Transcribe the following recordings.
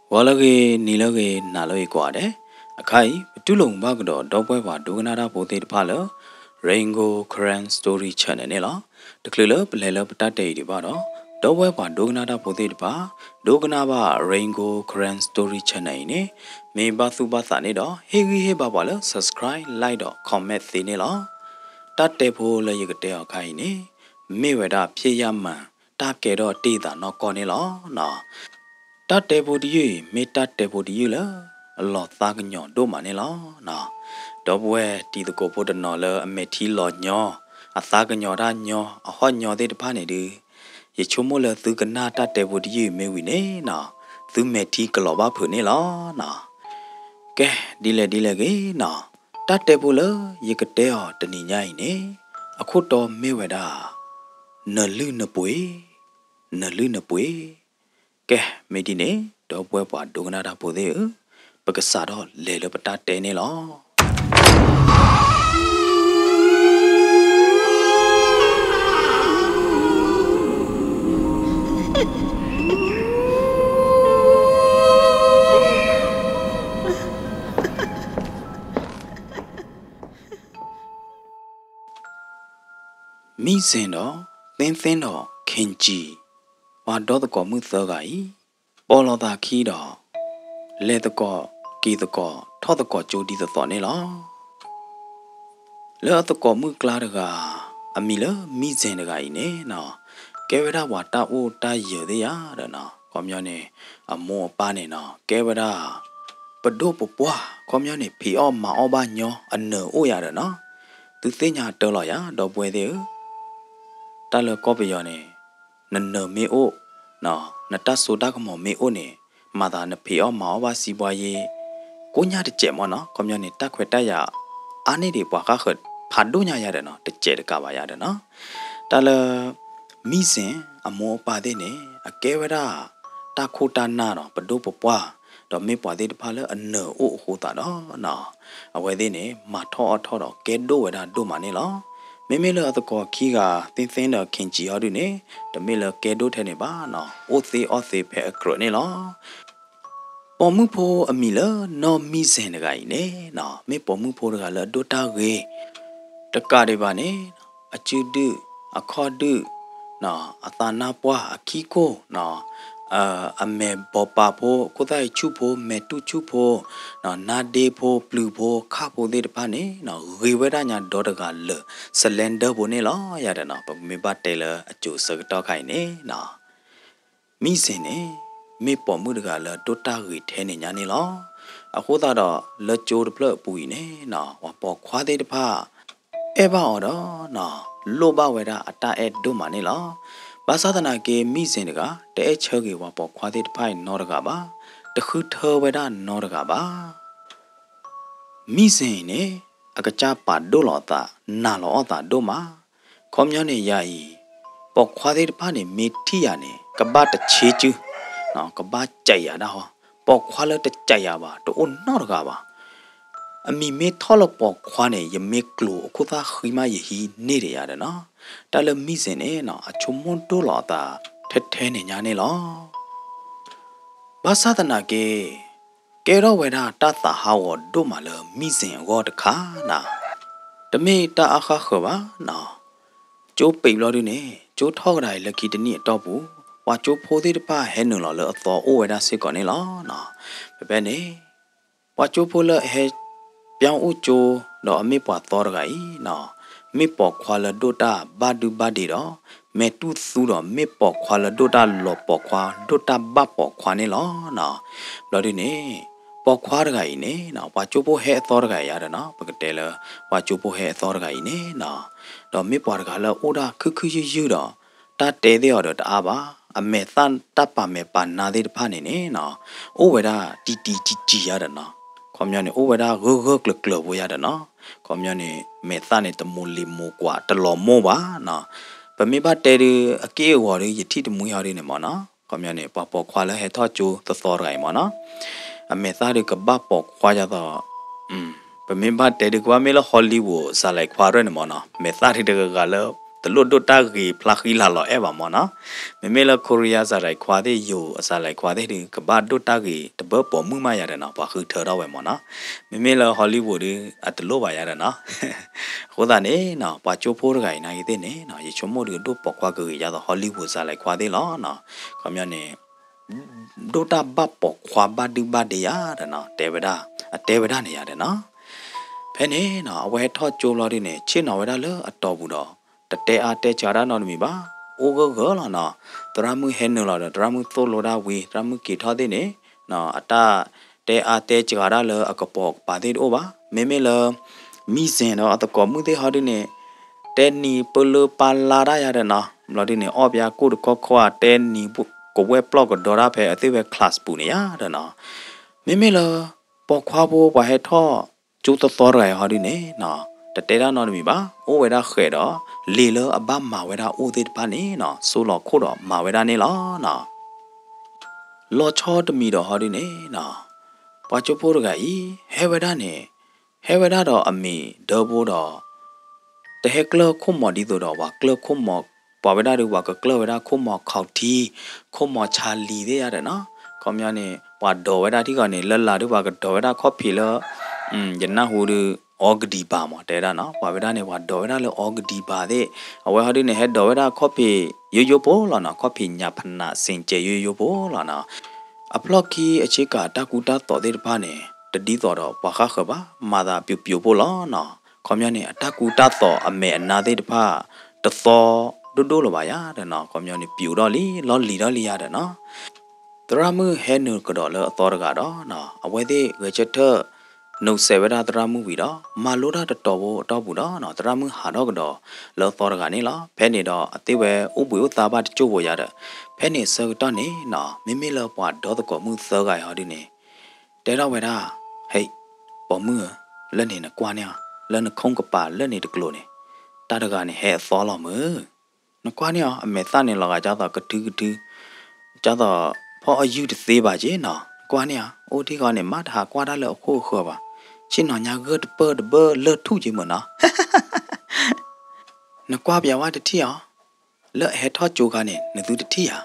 ဂီၤလၢအဂ့ၤ, နံၤလၢအဂ့ၤ, နၤလၢအဂ့ၤကိးဂၤဒဲး. အခါအံၤ ပတူၢ်လိာ်မုာ်ဘၣ်ကဒီး ဒီပုၢ်ဝဲၢ်ပှၤဒိကနၣ်တၢ်ဖိသ့ၣ်တဖၣ်လၢ Rain Gold Karen Story Channel န့ၣ်လီၤ. တချုးလၢပလဲၤလၢပတၢ်တဲအံၤဒံးဘၣ်ဒီး ဒီပုၢ်ဝဲၢ်ပှၤဒိကနၣ်တၢ်ဖိသ့ၣ်တဖၣ် ဒိကနၣ်ဘၣ် Rain Gold Karen Story Channel အံၤန့ၣ် မ့ၢ်ဘၣ်သူၣ်ဘၣ်သးန့ၣ်ဒီး ဟ့ၣ်ဂံၢ်ဟ့ၣ်ဘါပှၤလၢ subscribe, like ဒီး comment သ့န့ၣ်လီၤ. တၢ်တဲဖိလၢယကတဲအီၤခါအံၤန့ၣ် မ့ၢ်ဝဲဒၣ် ဖြစ်ရပ်မှန် တၢ်ကဲထီၣ်တ့ၢ်သးနီၢ်ကီၢ်န့ၣ်လီၤ. တၢ်တဲဖိတယုၢ်အံၤ မ့ၢ်တၢ်တဲဖိတယုၢ်လၢ အလီၤသးကညီၤဒိၣ်မးန့ၣ်လီၤ. ဒီပုၢ်ဝဲၢ်တံၤသကိးဖိတနီၤလၢအမဲာ်ထံလီၤညီ, အသးကညီၤတၢ်ညီ, အဟီၣ်ညီသ့ၣ်တဖၣ်န့ၣ်ဒုး ယဆိကမိၣ်လၢသုကနၣ်တၢ်တဲဖိတယုၢ်အံၤမ့ၢ်ဝံၤန့ၣ်နီၤ သုမဲာ်ထံကလီၤဘၣ်ဖုးန့ၣ်လီၤ. ကဲ, ဒ်လဲၣ်ဒ်လဲၣ်ဂ့ၤနီၤ, တၢ်တဲဖိလၢယကတဲအီၤတနံၤညါအံၤန့ၣ် အခိၣ်တီမ့ၢ်ဝဲဒၣ် နလုၢ်နပှ့ၤ, နလုၢ်နပှ့ၤ. ကဲ, မ့ၢ်ဒ်န့ၣ် ဒီပုၢ်ဝဲၢ်ပှၤဒိကနၣ်တၢ်ဖိသ့ၣ်ဧၢ, ပကစးထီၣ်လဲၤလၢပတၢ်တဲန့ၣ်လီၤ. မံစ့ၣ်ဒီး သ့သ့ဒီး ခ့ၣ်ကၠံၣ်, ပှၤဒီသကိးမုၣ်သၢဂၤအံၤ ပိာ်လိာ်သးခံဒီး လဲၤသကိးက့ၤသကိးထီၣ်သကိးကၠိဒ်သိးသိးန့ၣ်လီၤ. လၢအသကိးမုၣ်ကျါတဂၤ အမံၤလၢမံစ့ၣ်တဂၤအံၤန့ၣ်နီၤ ကဲဝဲဒၣ်ပှၤတၢ်အိၣ်တၢ်ယၢၤသ့ၣ်ယၤဒီးနီၤ ခီပညီန့ၣ် အမိၢ်အပၢ်န့ၣ်နီၤ ကဲဝဲဒၣ် ပဒိၣ်ပပှၢ် ခီပညီန့ၣ် ဖံးအီၣ်မၤအီၣ်ဘၣ်ညီ အနၢၤအိၣ်ယၤဒီးနီၤ သုသ့ၣ်ညါတၢ်လီၤယၤ ဒီပုၢ်ဝဲၢ်သ့ၣ်ဧၢ, တၢ်လၢကီၢ်ပယီၤန့ၣ် နနၢၤမ့ၢ်အိၣ် နတၢ်စိတၢ်ကမီၤမ့ၢ်အိၣ်န့ၣ် မၤသးနဖံးအီၣ်မၤအီၣ်ဘၣ်စံးဘှါယ့ ကိညၢ်တစဲးမ့ၢ်နီၤ ခီပညီန့ၣ် တၢ်ခွဲးတၢ်ယာ်အါန့ၢ်ဒံးပှၤဃၣ်ဃၢၤဖးဒိၣ်ညါယၤဒီးနီၤ တစဲးတကးဘၣ်ယၤဒီးနီၤ တၢ်လၢ မံစ့ၣ်အမိၢ်အပၢ်သ့ၣ်န့ၣ် အကဲဝဲဒၣ် တၢ်ခိၣ်တၢ်နၢ်ဒီး ပဒိၣ်ပပှၢ် ဒီးမ့ၢ်ပှၤသ့ၣ်တဖၣ်လၢအနၢၤအိၣ်အဃိသတးဒီးနီၤ အဝဲသ့ၣ်န့ၣ် မၤထီၣ်အီၣ်ထီၣ်ဒီးကဲဒိၣ်ဝဲဒၣ်ဒိၣ်မးန့ၣ်လီၤ. မ့မ့ၢ်လၢအသကိးခံဂၤ သ့သ့ဒီး ခ့ၣ်ကၠံၣ် ဟီဒုန့ၣ် တမ့ၢ်လၢကဲဒိၣ်ထဲန့ၣ်ဘၣ်နီၤ အိၣ်သ့အီၣ်သ့ဖဲအကြၢးန့ၣ်လီၤ. ပိာ်မုၣ်ဖိအမံၤလၢနီၢ်မံစ့ၣ်တဂၤအံၤန့ၣ်နီၤ မ့ၢ်ပိာ်မုၣ်ဖိတဂၤလၢအဒိၣ်တၢ်ဂ့ၤ တကးဒံးဘၣ်န့ၣ် အစုဒုၣ် အခီၣ်ဒုၣ် အသးနါပှၢ် အခံကိၢ် အမဲာ်ဘီးပာ်ဖိ ခိၣ်သၣ်အံၤဆူၣ်ဖိ မဲာ်တူၢ်ဆူၣ်ဖိ နါဒ့ဖိ ပျုၤဖိ ခၣ်ဖိသ့ၣ်တဖၣ်န့ၣ်နီၤ ဂ့ၤဝဲဒၣ်ညါဒီတဂၤလၢာ် cylinder ဖိန့ၣ်လီၤယၤဒီးနီၤ ပမ့ၢ်ဘၣ်တဲလၢအစိၤဆၢကတီၢ်ခါအံၤန့ၣ်နီၤ မံစ့ၣ်န့ၣ် မ့ၢ်ပိာ်မုၣ်တဂၤလၢဒိၣ်တၢ်ဂ့ၤထဲန့ၣ်ညါန့ၣ်လီၤ. အဃိသတးဒီး လၢကၠိတဖျၢၣ်အပူၤအံၤန့ၣ်နီၤ ပှၤပိာ်ခွါသ့ၣ်တဖၣ် အဲၣ်ဘၣ်အီၤဒီးနီၤ လိၣ်ဘၣ်ဝဲဒၣ်အတၢ်အဲၣ်ဒိၣ်မးန့ၣ်လီၤ. ဘၣ်ဆၣ်သနာ်က့ မံစ့ၣ်တဂၤ တအဲၣ်ဆၢဂ့ၤပှၤပိာ်ခွါသ့ၣ်တဖၣ်အံၤနီတဂၤဘၣ်, တဃုထၢဝဲဒၣ်နီတဂၤဘၣ်. မံစ့ၣ်အံၤန့ၣ် အကစၢ်ပာ်ဒိၣ်လီၤအသး နာ်လီၤအီၣ်သးဒိၣ်မး. ခီပညီန့ၣ်ယၤအံၤ ပိာ်ခွါသ့ၣ်တဖၣ်န့ၣ် မ့ၢ်ထံၣ်ယၤန့ၣ် ကဘၣ်တဆ့စု, ကဘၣ်စဲးယၤဒၣ်ဟီ, ပိာ်ခွါလၢတစဲးယၤဘၣ် တအိၣ်နီတဂၤဘၣ်. အမံၤမ့ၢ်ထီၣ်လၢပိာ်ခွါန့ၣ် ယမ့ၢ်ကျိၤအခိၣ်သၣ်ဃံမးယဟံးန့ၢ်ဒံးယၤဒီးနီၤ. တၢ်လၢမံစ့ၣ်န့ၣ် အဆိကမိၣ်ဒိၣ်လီၤအသးထဲထဲန့ၣ်ညါန့ၣ်လီၤ. ဘၣ်ဆၣ်သနာ်က့ ကဲထီၣ်ဝဲဒၣ်တၢ်သးဟးဂီၤဒိၣ်မးလၢမံစ့ၣ်အဂီၢ်တခါနီၤ. တမ့ၢ်တၢ်အါဃၣ်ဃၢၤဘၣ်နီၤ. ကၠိပံးဘျီဒုန့ၣ် ကၠိထီၣ်ကဒါအံၤလၢခံတနံၣ်အတီၢ်ပူၤ ပှၤကၠိဖိသ့ၣ်တဖၣ်ဟဲနုာ်လီၤလၢအသီအိၣ်ဝဲဒၣ်စ့ၢ်ကီးန့ၣ်လီၤ. ဖဲဖဲန့ၣ် ပှၤကၠိဖိလၢအဟဲ ပျီအိၣ်ကၠိ ဒီးအမ့ၢ်ပှၤသီတဂၤအံၤနီၤ မ့ၢ်ပိာ်ခွါလၢဒိၣ်တၢ်ဘၣ်ဒုဘၣ်ဒ့ဒီး မဲာ်တူၢ်သူဒီးမ့ၢ်ပိာ်ခွါလၢဒိၣ်တၢ်လီၤပိာ်ခွါ ဒိၣ်တၢ်ဘၣ်ပိာ်ခွါန့ၣ်လီၤ. ဘျီဒုန့ၣ် ပိာ်ခွါတဂၤအံၤန့ၣ် ပှၤကၠိဖိဟဲအသီတဂၤအံၤယါဒီးနီၤ ပကတဲလၢ ပှၤကၠိဖိဟဲအသီတဂၤအံၤန့ၣ်နီၤ ဒီးမ့ၢ်ပှၤတဂၤလၢအိၣ်ဒၣ်ခုခုယုၢ်ယုၢ်ဒီး တၢ်တဲသ့ၣ်အီၤဒီးတအါဘၣ် အမဲာ်သၣ်တၢ်ပာ်မဲာ်ပာ်နါသ့ၣ်တဖၣ်န့ၣ်န့ၣ်နီၤ အိၣ်ဝဲဒၣ်တံၢ်တံၢ်စံၢ်စံၢ်ယါဒီးနီၤ ခီပညီန့ၣ် အိၣ်ဝဲဒၣ်ဂၢၢ်ဂၢၢ်ကျၢၤကျၢၤဖိယါဒီးနီၤ ခီပညီန့ၣ် မဲာ်သၣ်န့ၣ် တမိၢ်လံၤမိၢ်ကွၢ်တလီၤမိၢ်ဘၣ်နီၤ ပမ့ၢ်ဘၣ်တဲဒုး အက့ၢ်အဂီၤဒုး ယထံၣ်တမှံဟီဒုးန့ၣ်မ့ၢ်နီၤ ခီပညီန့ၣ် ပှၤပိာ်ခွါလၢဟဲထီၣ်ကၠိသသီတဂၤအံၤမ့ၢ်နီၤ အမဲာ်သၣ်ဒုးကဘၣ်ပိာ်ခွါယါသီ ပမ့ၢ်ဘၣ်တဲဒုး ကဘၣ်မ့ၢ်လၢ Hollywood စးလဲၤခွါရဲၣ်န့ၣ်မ့ၢ်နီၤ မဲာ်သၣ်ဒုးတဂၤဂၤလၢ တလိၣ်ဒိၣ်တၢ်ဂ့ၤဖျါဃံလၤလီၤအဲၣ်ဘၣ်မၢ်နီၤ. မ့မ့ၢ်လၢ Korea စၤလၤခွါသ့ၣ် ယိၤအစၤလၤခွါသ့ၣ်ဒီး ကဘၣ်ဒိၣ်တၢ်ဂ့ၤတဘၢပိာ်မုၣ်မးယၤဒီးနီၤ ပှၤဃုထၢထီၣ်ဝဲမၢ်နီၤ. မ့မ့ၢ်လၢ Hollywood ဒီး အတလိၣ်ဘၣ်ယၤဒီးနီၤ. အဃိသတးန့ၣ်နီၤ ပှၤကၠိဖိတဂၤအံၤနာ်က့သ့ၣ်န့ၣ်နီၤ ယဆိကမိၣ်ဒီးဒိၣ်ပိာ်ခွါကဂ့ၤယၤသိး Hollywood စၤလၤခွါသ့ၣ်လီၤနီၤ. ခီပညီန့ၣ် ဒိၣ်တၢ်ဘၣ်ပိာ်ခွါဘၣ်ဒုဘၣ်ဒ့ယၤဒီးနီၤ တဲဝဲဒၣ် အတဲဝဲဒၣ်န့ၣ်ယၤဒီးနီၤ. ဖဲန့ၣ်နီၤ အဝဲဟဲထီၣ်ကၠိဘျီဒုန့ၣ် ဆ့ၣ်နီၤဝဲဒၣ်လၢအတီၢ်ပူၤဒီး တတဲအါတဲစှၤတၢ်နီတမံၤဘၣ်, အိၣ်ဂၢၢ်ဂၢၢ်လီၤနီၤ. သရၣ်မုၣ်ဟဲနုာ်လီၤဒီး သရၣ်မုၣ်သိၣ်လိတၢ်ဝံၤ သရၣ်မုၣ်က့ၤထီၣ်သ့ၣ်န့ၣ် အတၢ်တဲအါတဲစှၤတၢ်လၢအကပိာ်ကပၤသ့ၣ်တအိၣ်ဘၣ်. မ့မ့ၢ်လၢ မံစ့ၣ်ဒီးအသကိးမုၣ်သ့ၣ်ဟီဒုန့ၣ် တဲနံၤပၢလၢပၢလါတၢ်ယၤဒီးနီၤ. ဘျီဒုန့ၣ် အီၣ်ပယါကိၣ်တခီခီဧါ တဲနံၤကဝဲၢ်ပျီၢ်ကဒီတၢ်ဖဲအသ့ၣ်ဝဲ class ပူၤန့ၣ်ယၤဒီးနီၤ. မ့မ့ၢ်လၢ ပိာ်ခွါဖိပှၤဟဲထီၣ်ကၠိသီသီတဂၤအံၤဟီဒုန့ၣ်နီၤ တတဲတၢ်နီတမံၤဘၣ်, အိၣ်ဝဲဒၣ်ဃဲးဒီး လံာ်လၢအဘၣ်မၤဝဲဒၣ်အိၣ်သ့ၣ်တဖၣ်န့ၣ်နီၤ စိလီၤခိၣ်ဒီးမၤဝဲဒၣ်န့ၣ်လီၤနီၤ. လီၤဆီတမံၤဒီးဟီဒုန့ၣ်နီၤ ပှၤကၠိဖိတဂၤအံၤ ဟဲဝဲဒၣ်န့ၣ် ဟဲဝဲဒၣ်ဒီးအမံၤဒၢဖိဒီး တဟဲကျၢၢ်ခိၣ်မီၤဒ်သိးဒီး ပှၤကျၢၢ်ခိၣ်မီၤ ပှၤဝဲဒၣ်ဒီး ပှၤကကျၢၢ်ဝဲဒၣ်ခိၣ်မီၤခီၣ်ထံ ခိၣ်မီၤဆါလံၤသ့ၣ်ယၤဒီးနီၤ. ခီပညီန့ၣ် ပှၤဒိးဝဲဒၣ်ထံၣ်ဂီၤန့ၣ် လၢလာ်ဒီးပှၤကဒိးဝဲဒၣ်ခီၣ်ဖံးလၢ ယနၢ်ဟူဒီး အီကဒံဘၣ်မး တဲဒၣ်နီၤ. ပှၤဝဲဒၣ်န့ၣ် ပှၤဒိးဝဲဒၣ်လၢအီကဒံဘၣ်သ့ၣ် အဝဲဟီဒုန့ၣ် ဟဲဒိးဝဲဒၣ်ခီၣ်ဖံးယိယိဖိလီၤနီၤ. ခီၣ်ဖံးညၣ်ဖနးစ့ၣ်ကဲးယိယိဖိလီၤနီၤ. အဖျီၣ်ခံအဆ့ကၤတၢ်ကူတၢ်သိးသ့ၣ်တဖၣ်န့ၣ် တဒ်သိးဒီးပှၤဃၣ်ဃၢၤဘၣ်, မၤသးပျိးပျိးဖိလီၤနီၤ. ခီပညီန့ၣ် အတၢ်ကူတၢ်သိးအမဲာ်အနါသ့ၣ်တဖၣ် တသီဒိၣ်ဒိၣ်လၢၤဘၣ်ယၤဒီးနီၤ. ခီပညီန့ၣ် ပျိးဒီးလံ လီၢ်လံၤဒီးလံယၤဒီးနီၤ. သရၣ်မုၣ်ဟဲနုာ်ကဒီးလၢအသီတဂၤဒီးနီၤ အဝဲသ့ၣ်ဂဲၤဆၢထၢၣ် နုာ်စဲးဝဲဒၣ်သရၣ်မုၣ်ဝံၤဒီး မၤလိတၢ်တတီၤဖိအတီၢ်ပူၤဒီးနီၤ သရၣ်မုၣ်ဟးထီၣ်ကဒီးလၢအသီတဂၤန့ၣ်လီၤ. ဖဲန့ၣ်ဒီးအသ့ၣ်ဝဲအိၣ်ဘှံးအိၣ်သါဘၣ်တစိၢ်ဖိယၤဒီး ဖဲန့ၣ်အဆၢကတီၢ်န့ၣ်နီၤ မ့မ့ၢ်လၢပှၤဒီသကိးမုၣ်သၢဂၤအံၤဟီဒုန့ၣ် တဲထီၣ်ဝဲဒၣ်, ဟဲ, ပိာ်မုၣ်ဧၢ, လၢန့ၣ်နကွၢ်န့ၢ်အီၤ, လၢနခိကပၤလၢန့ၣ်တကျိၤန့ၣ် တၢ်တဂၤန့ၣ်ဟဲအသီလီၤမုၢ်. နကွၢ်န့ၢ်အီၤ အမဲာ်သၣ်န့ၣ်လီၤဂာ်ဒ်သိးကထုကထု, ဒ်သိးဖီၣ်အယုၢ်တသ့ဘၣ်က့နီၤ. နကွၢ်န့ၢ်အီၤ အိၣ်ထံၣ်ဃီန့ၣ် မ့ၢ်တဟးကွၢ်တၢ်လၢအခိၣ်အဃၢၤဘၣ်, ဆ့ၣ်နီၤညါဂၢၢ်တပၢၢ်တဘၢလၢၢ်ထူၣ်က့မုၢ်နီၤ. နကွၢ်ပျးဝဲတထံၣ်အီၤ, လၢအဟဲထီၣ်ကၠိခါန့ၣ် နသုတထံၣ်ဧါ.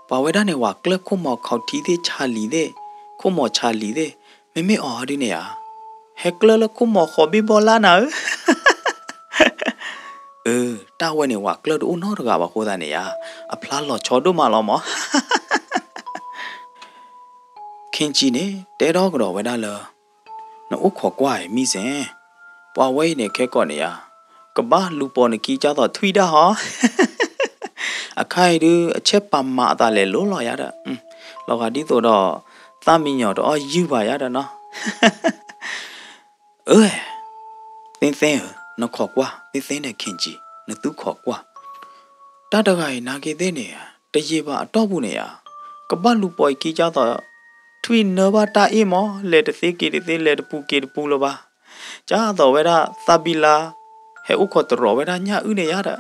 ပှၤဝဲဒၣ်န့ၣ် ပှၤကျၢၢ်ခိၣ်မီၤခီၣ်ထံသ့ၣ် ဆါလံၤသ့ၣ်, ခိၣ်မီၤဆါလံၤသ့ၣ်, မ့မ့ၢ်အီၤဟီဒုန့ၣ်ဧါ, ဟဲကျၢၢ်လၢခိၣ်မီၤဃိးဘ့ၣ်ဘီလၢ်နၤဧၢ. အၢ, တၢ်ဝဲန့ၣ် ပှၤကျၢၢ်တအိၣ်နီတဂၤဘၣ်အဃိသတးန့ၣ်ဧါ, အဖျါလီၤဆီဒိၣ်မးလီၤမး. ခ့ၣ်ကၠံန့ၣ် တဲထီၣ်ကဒီးဝဲဒၣ်လၢ နအိၣ်ခိးကွၢ်အံၤမံစ့ၣ်, ပှၤဝဲအံၤန့ၣ်ခဲကိာ်န့ၣ်ဧါ, ကဘၣ်လူၤပိာ်နခံဒ်သိးထွံၣ်ဒၣ်ဟီ, အခါအံၤဒုး အဆဲးပာ်မၤအသးလဲၤလိၤလီၤယၤဒီး, လီၤဂာ်ဒ်သိးဒီး သၣ်မံညီၤတအီၣ်ယုၢ်ဘၣ်ယၤဒီးနီၤ. အၢ, သ့သ့ဧၢ, နခိးကွၢ်, သ့သ့န့ၣ် ခ့ၣ်ကၠံ, နသုခိးကွၢ်. တၢ်တဂၤအံၤနာ်က့သ့ၣ်န့ၣ် တယံာ်ဘၣ်အတီၢ်ပူၤန့ၣ်ဧါ, ကဘၣ်လူၤပိာ်အခံဒ်သိး ထွံၣ်နၢဘၣ်တၢ်အ့ၣ်မး လဲၤတသ့က့ၤတသ့ လဲၤတပူၤက့ၤတပူၤလၢၤဘၣ်. ဒ်သိးဝဲဒၣ်သးဘံလါ ဟဲအိၣ်ခိးတရီးဝဲဒၣ်ညၣ်အုၣ်န့ၣ်ယၤဒီး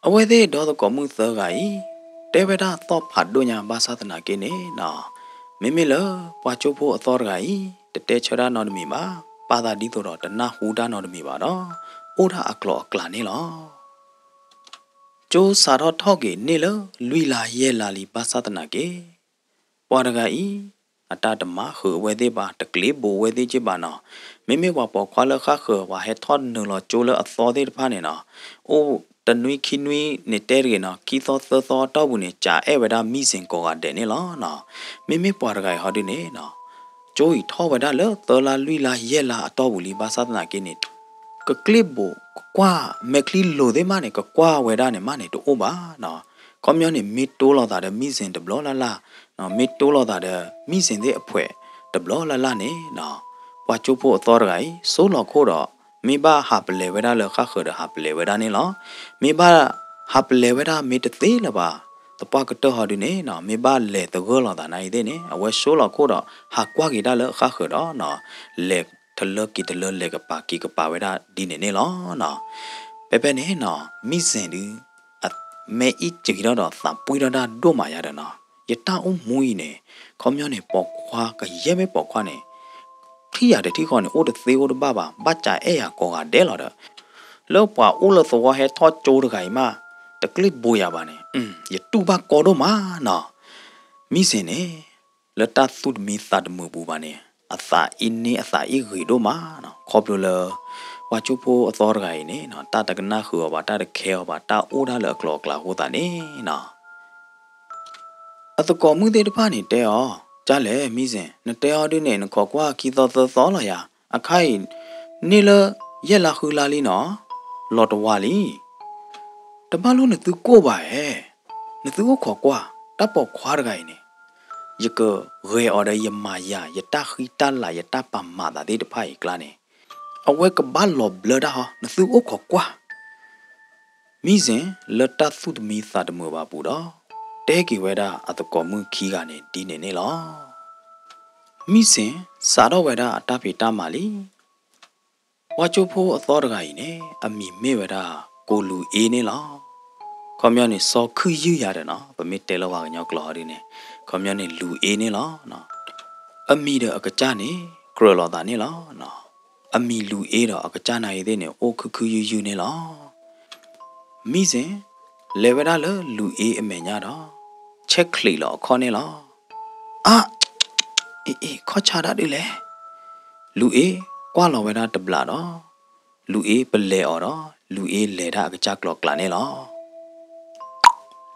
အဝဲသ့ၣ်ဒီသကိးမုၣ်သၢဂၤအံၤ တဲဝဲဒၣ်သီၣ်ဖးဒိၣ်ညါဘၣ်ဆၣ်သနာ်က့န့ၣ်နီၤ, မ့မ့ၢ်လၢပှၤကၠိဖိအသီတဂၤအံၤ တတဲဆၢတၢ်နီတမံၤဘၣ်, ပာ်သးဒ်သိးဒီးတနၢ်ဟူတၢ်နီတမံၤဘၣ်ဒီး အိၣ်ဒၣ်အကျိၤအကျဲန့ၣ်လီၤ. ကၠိစးထီၣ်ထီၣ်က့ၤန့ၢ်လၢလွံၢ်လါယဲၢ်လါလံဘၣ်ဆၣ်သနာ်က့ ပှၤတဂၤအံၤ အတၢ်တမၤဃုာ်အဝဲသ့ၣ်ဘၣ် တကျ့ဘိးအဝဲသ့ၣ်က့ဘၣ်နီၤ. မ့မ့ၢ်ပှၤပိာ်ခွါလၢဃၣ်ဃၢၤ ပှၤဟဲထီၣ်နုာ်လီၤကၠိလၢအသီသ့ၣ်တဖၣ်န့ၣ်နီၤ, အိၣ်တနွံခံနွံန့ၣ်တဲတဂ့ၤနီၤ, ခံသီသၢသီအတီၢ်ပူၤန့ၣ် ကးအဲၣ်ဝဲဒၣ်မံစ့ၣ်ကိးဂၤဒဲးန့ၣ်လီၤနီၤ. မ့မ့ၢ်ပှၤတဂၤအံၤဟီဒုန့ၣ်နီၤ, ကၠိအံၤထီၣ်ဝဲဒၣ်လၢသၢလါလွံၢ်လါယဲၢ်လါအတီၢ်ပူၤလံဘၣ်ဆၣ်သနာ်က့န့ၣ် ကကျ့ဘိးကကွၢ် မဲာ်ချံလိၤသ့ၣ်မးန့ၣ် ကကွၢ်ဝဲဒၣ်န့ၣ်မးန့ၣ်တအိၣ်ဘၣ်နီၤ. ခီပညီန့ၣ် မ့ၢ်တိလီၤသးဒီးမံစ့ၣ်တဘျီလၢ်လၢ်, မ့ၢ်တိလီၤသးဒီးမံစ့ၣ်သ့ၣ်အဖှဲးတဘျီလၢ်လၢ်န့ၣ်နီၤ, ပှၤကၠိဖိအသီတဂၤအံၤ စိလီၤခိၣ်ဒီး မ့ၢ်ဘၣ်ဟးပလဲၤဝဲဒၣ်လၢဃၣ်ဃၢၤဒီးဟးပလဲၤဝဲဒၣ်န့ၣ်လီၤ. မ့ၢ်ဘၣ်ဟးပလဲၤဝဲဒၣ်မ့ၢ်တသ့လၢၤဘၣ် သပှၢ်ကတၢၢ်ဟီဒုန့ၣ်နီၤ, မ့ၢ်ဘၣ်လဲၤသဂၢၢ်လီၤသးနာ်အံၤသ့ၣ်န့ၣ် အဝဲစိလီၤခိၣ်ဒီး ဟးကွၢ်က့ၤဒၣ်လၢအဃၣ်ဃၢၤဒီးနီၤ, လဲၤတလၢက့ၤတလၢ လဲၤကပၤက့ၤကပၤဝဲဒၣ်ဒ်န့ၣ်န့ၣ်လီၤနီၤ. ဖဲဖဲန့ၣ်နီၤ မံစ့ၣ်ဒု အမဲာ်အံၣ်စံးထီၣ်ဒီးသးပှံၢ်ထီၣ်တၢ်ဒိၣ်မးယါဒီးနီၤ, ယတၢ်အိၣ်မူအံၤန့ၣ် ခီပညီန့ၣ် ပိာ်ခွါကယဲၢ်မ့ၢ်ပိာ်ခွါန့ၣ် ထံၣ်ယၤတထံၣ်ဃီန့ၣ် အိၣ်တသ့အိၣ်တဘၣ်ဘၣ်, ဘၣ်စးအဲၣ်ယၤကိးဂၤဒဲးလီၤဒီး, လၢပှၤအိၣ်လၢသဝီဟဲထီၣ်ကၠိတဂၤအံၤမး တကျ့ၣ်ဘိယၤဘၣ်န့ၣ် ယတူၢ်ဘၣ်ကီဒိၣ်မးနီၤ. မံစ့ၣ်န့ၣ် လၢတၢ်သူၣ်တမံသးတမုာ်ပူၤဘၣ်န့ၣ် အသးအ့န့အသးအ့ဂ့ၤဒိၣ်မးနီၤ, ခီဖျိလၢ ပှၤကၠိဖိအသီတဂၤအံၤန့ၣ်နီၤ တၢ်တကနၣ်ဃုာ်အီၤဘၣ်, တၢ်တခဲအီၤဘၣ်, တၢ်အိၣ်ဒၣ်လၢအကျိၤအကျဲအဃိသတးန့ၣ်နီၤ အသကိးမုၣ်သ့ၣ်တဖၣ်န့ၣ်တဲအီၤ, ကၢ်လဲၣ် မံစ့ၣ်, နတဲအီၤဒ်န့ၣ် နခိးကွၢ်ခံသီသၢသီလီၤယၤ, အခါအံၤ န့ၢ်လၢယဲၢ်လါဃုလါလံနီၤ, လီၤတဝါလံ. တဘၣ်လိၣ်နသုကိၢ်ဘၣ်ဧါ, နသုအိၣ်ခိးကွၢ် တၢ်ပိာ်ခွါတဂၤအံၤန့ၣ် ယကဂဲၤအီၤဒီးယမၤယၤ ယတၢ်ဃံတၢ်လၤ ယတၢ်ပာ်မၤသးသ့ၣ်တဖၣ်အံၤအကျါန့ၣ် အဝဲကဘၣ်လီၤဘျၢတၢ်ဟီ, နသုအိၣ်ခိးကွၢ်. မံစ့ၣ် လၢတၢ်သူၣ်တမံသးတမုာ်ဘၣ်ပူၤဒီး တဲက့ၤဝဲဒၣ်အသကိးမုၣ်ခံဂၤန့ၣ်ဒ်န့ၣ်န့ၣ်လီၤ. မံစ့ၣ် စးထီၣ်ဝဲဒၣ်အတၢ်ဖံးတၢ်မၤလံ. ပှၤကၠိဖိအသီတဂၤအံၤန့ၣ် အမံၤမ့ၢ်ဝဲဒၣ် ကိလူၤအ့န့ၣ်လီၤ. ခီပညီန့ၣ် စီၤခုၣ်ယုၢ်ယၤဒီးနီၤ, ပမ့ၢ်တဲလၢပှၤကညီကျိာ်ဒ်န့ၣ်, ခီပညီန့ၣ် လူၤအ့န့ၣ်လီၤ. အမံၤဒီးအကစၢ်န့ၣ် ကြၢးလိာ်သးန့ၣ်လီၤ. အမံၤလူၤအ့ဒီးအကစၢ်နာ်ဂ့ၤသ့ၣ်န့ၣ် အိၣ်ခုၣ်ခုၣ်ယုၢ်ယုၢ်န့ၣ်လီၤ. မံစ့ၣ် လဲၤဝဲဒၣ်လၢလူၤအ့အမဲာ်ညါဒီး ဆဲးချံးလီၤအခီၣ်န့ၣ်လီၤ. အါ, အ့ အ့ ခီၣ်ဆါဒၣ်ဒုးလဲၣ်. လူၤအ့ ကွၢ်လီၤဝဲဒၣ်တဘျီဒီး လူၤအ့ပလဲၤအီၤဒီး လူၤအ့လဲၤဒၣ်အကစၢ်ကျိၤကျါန့ၣ်လီၤ.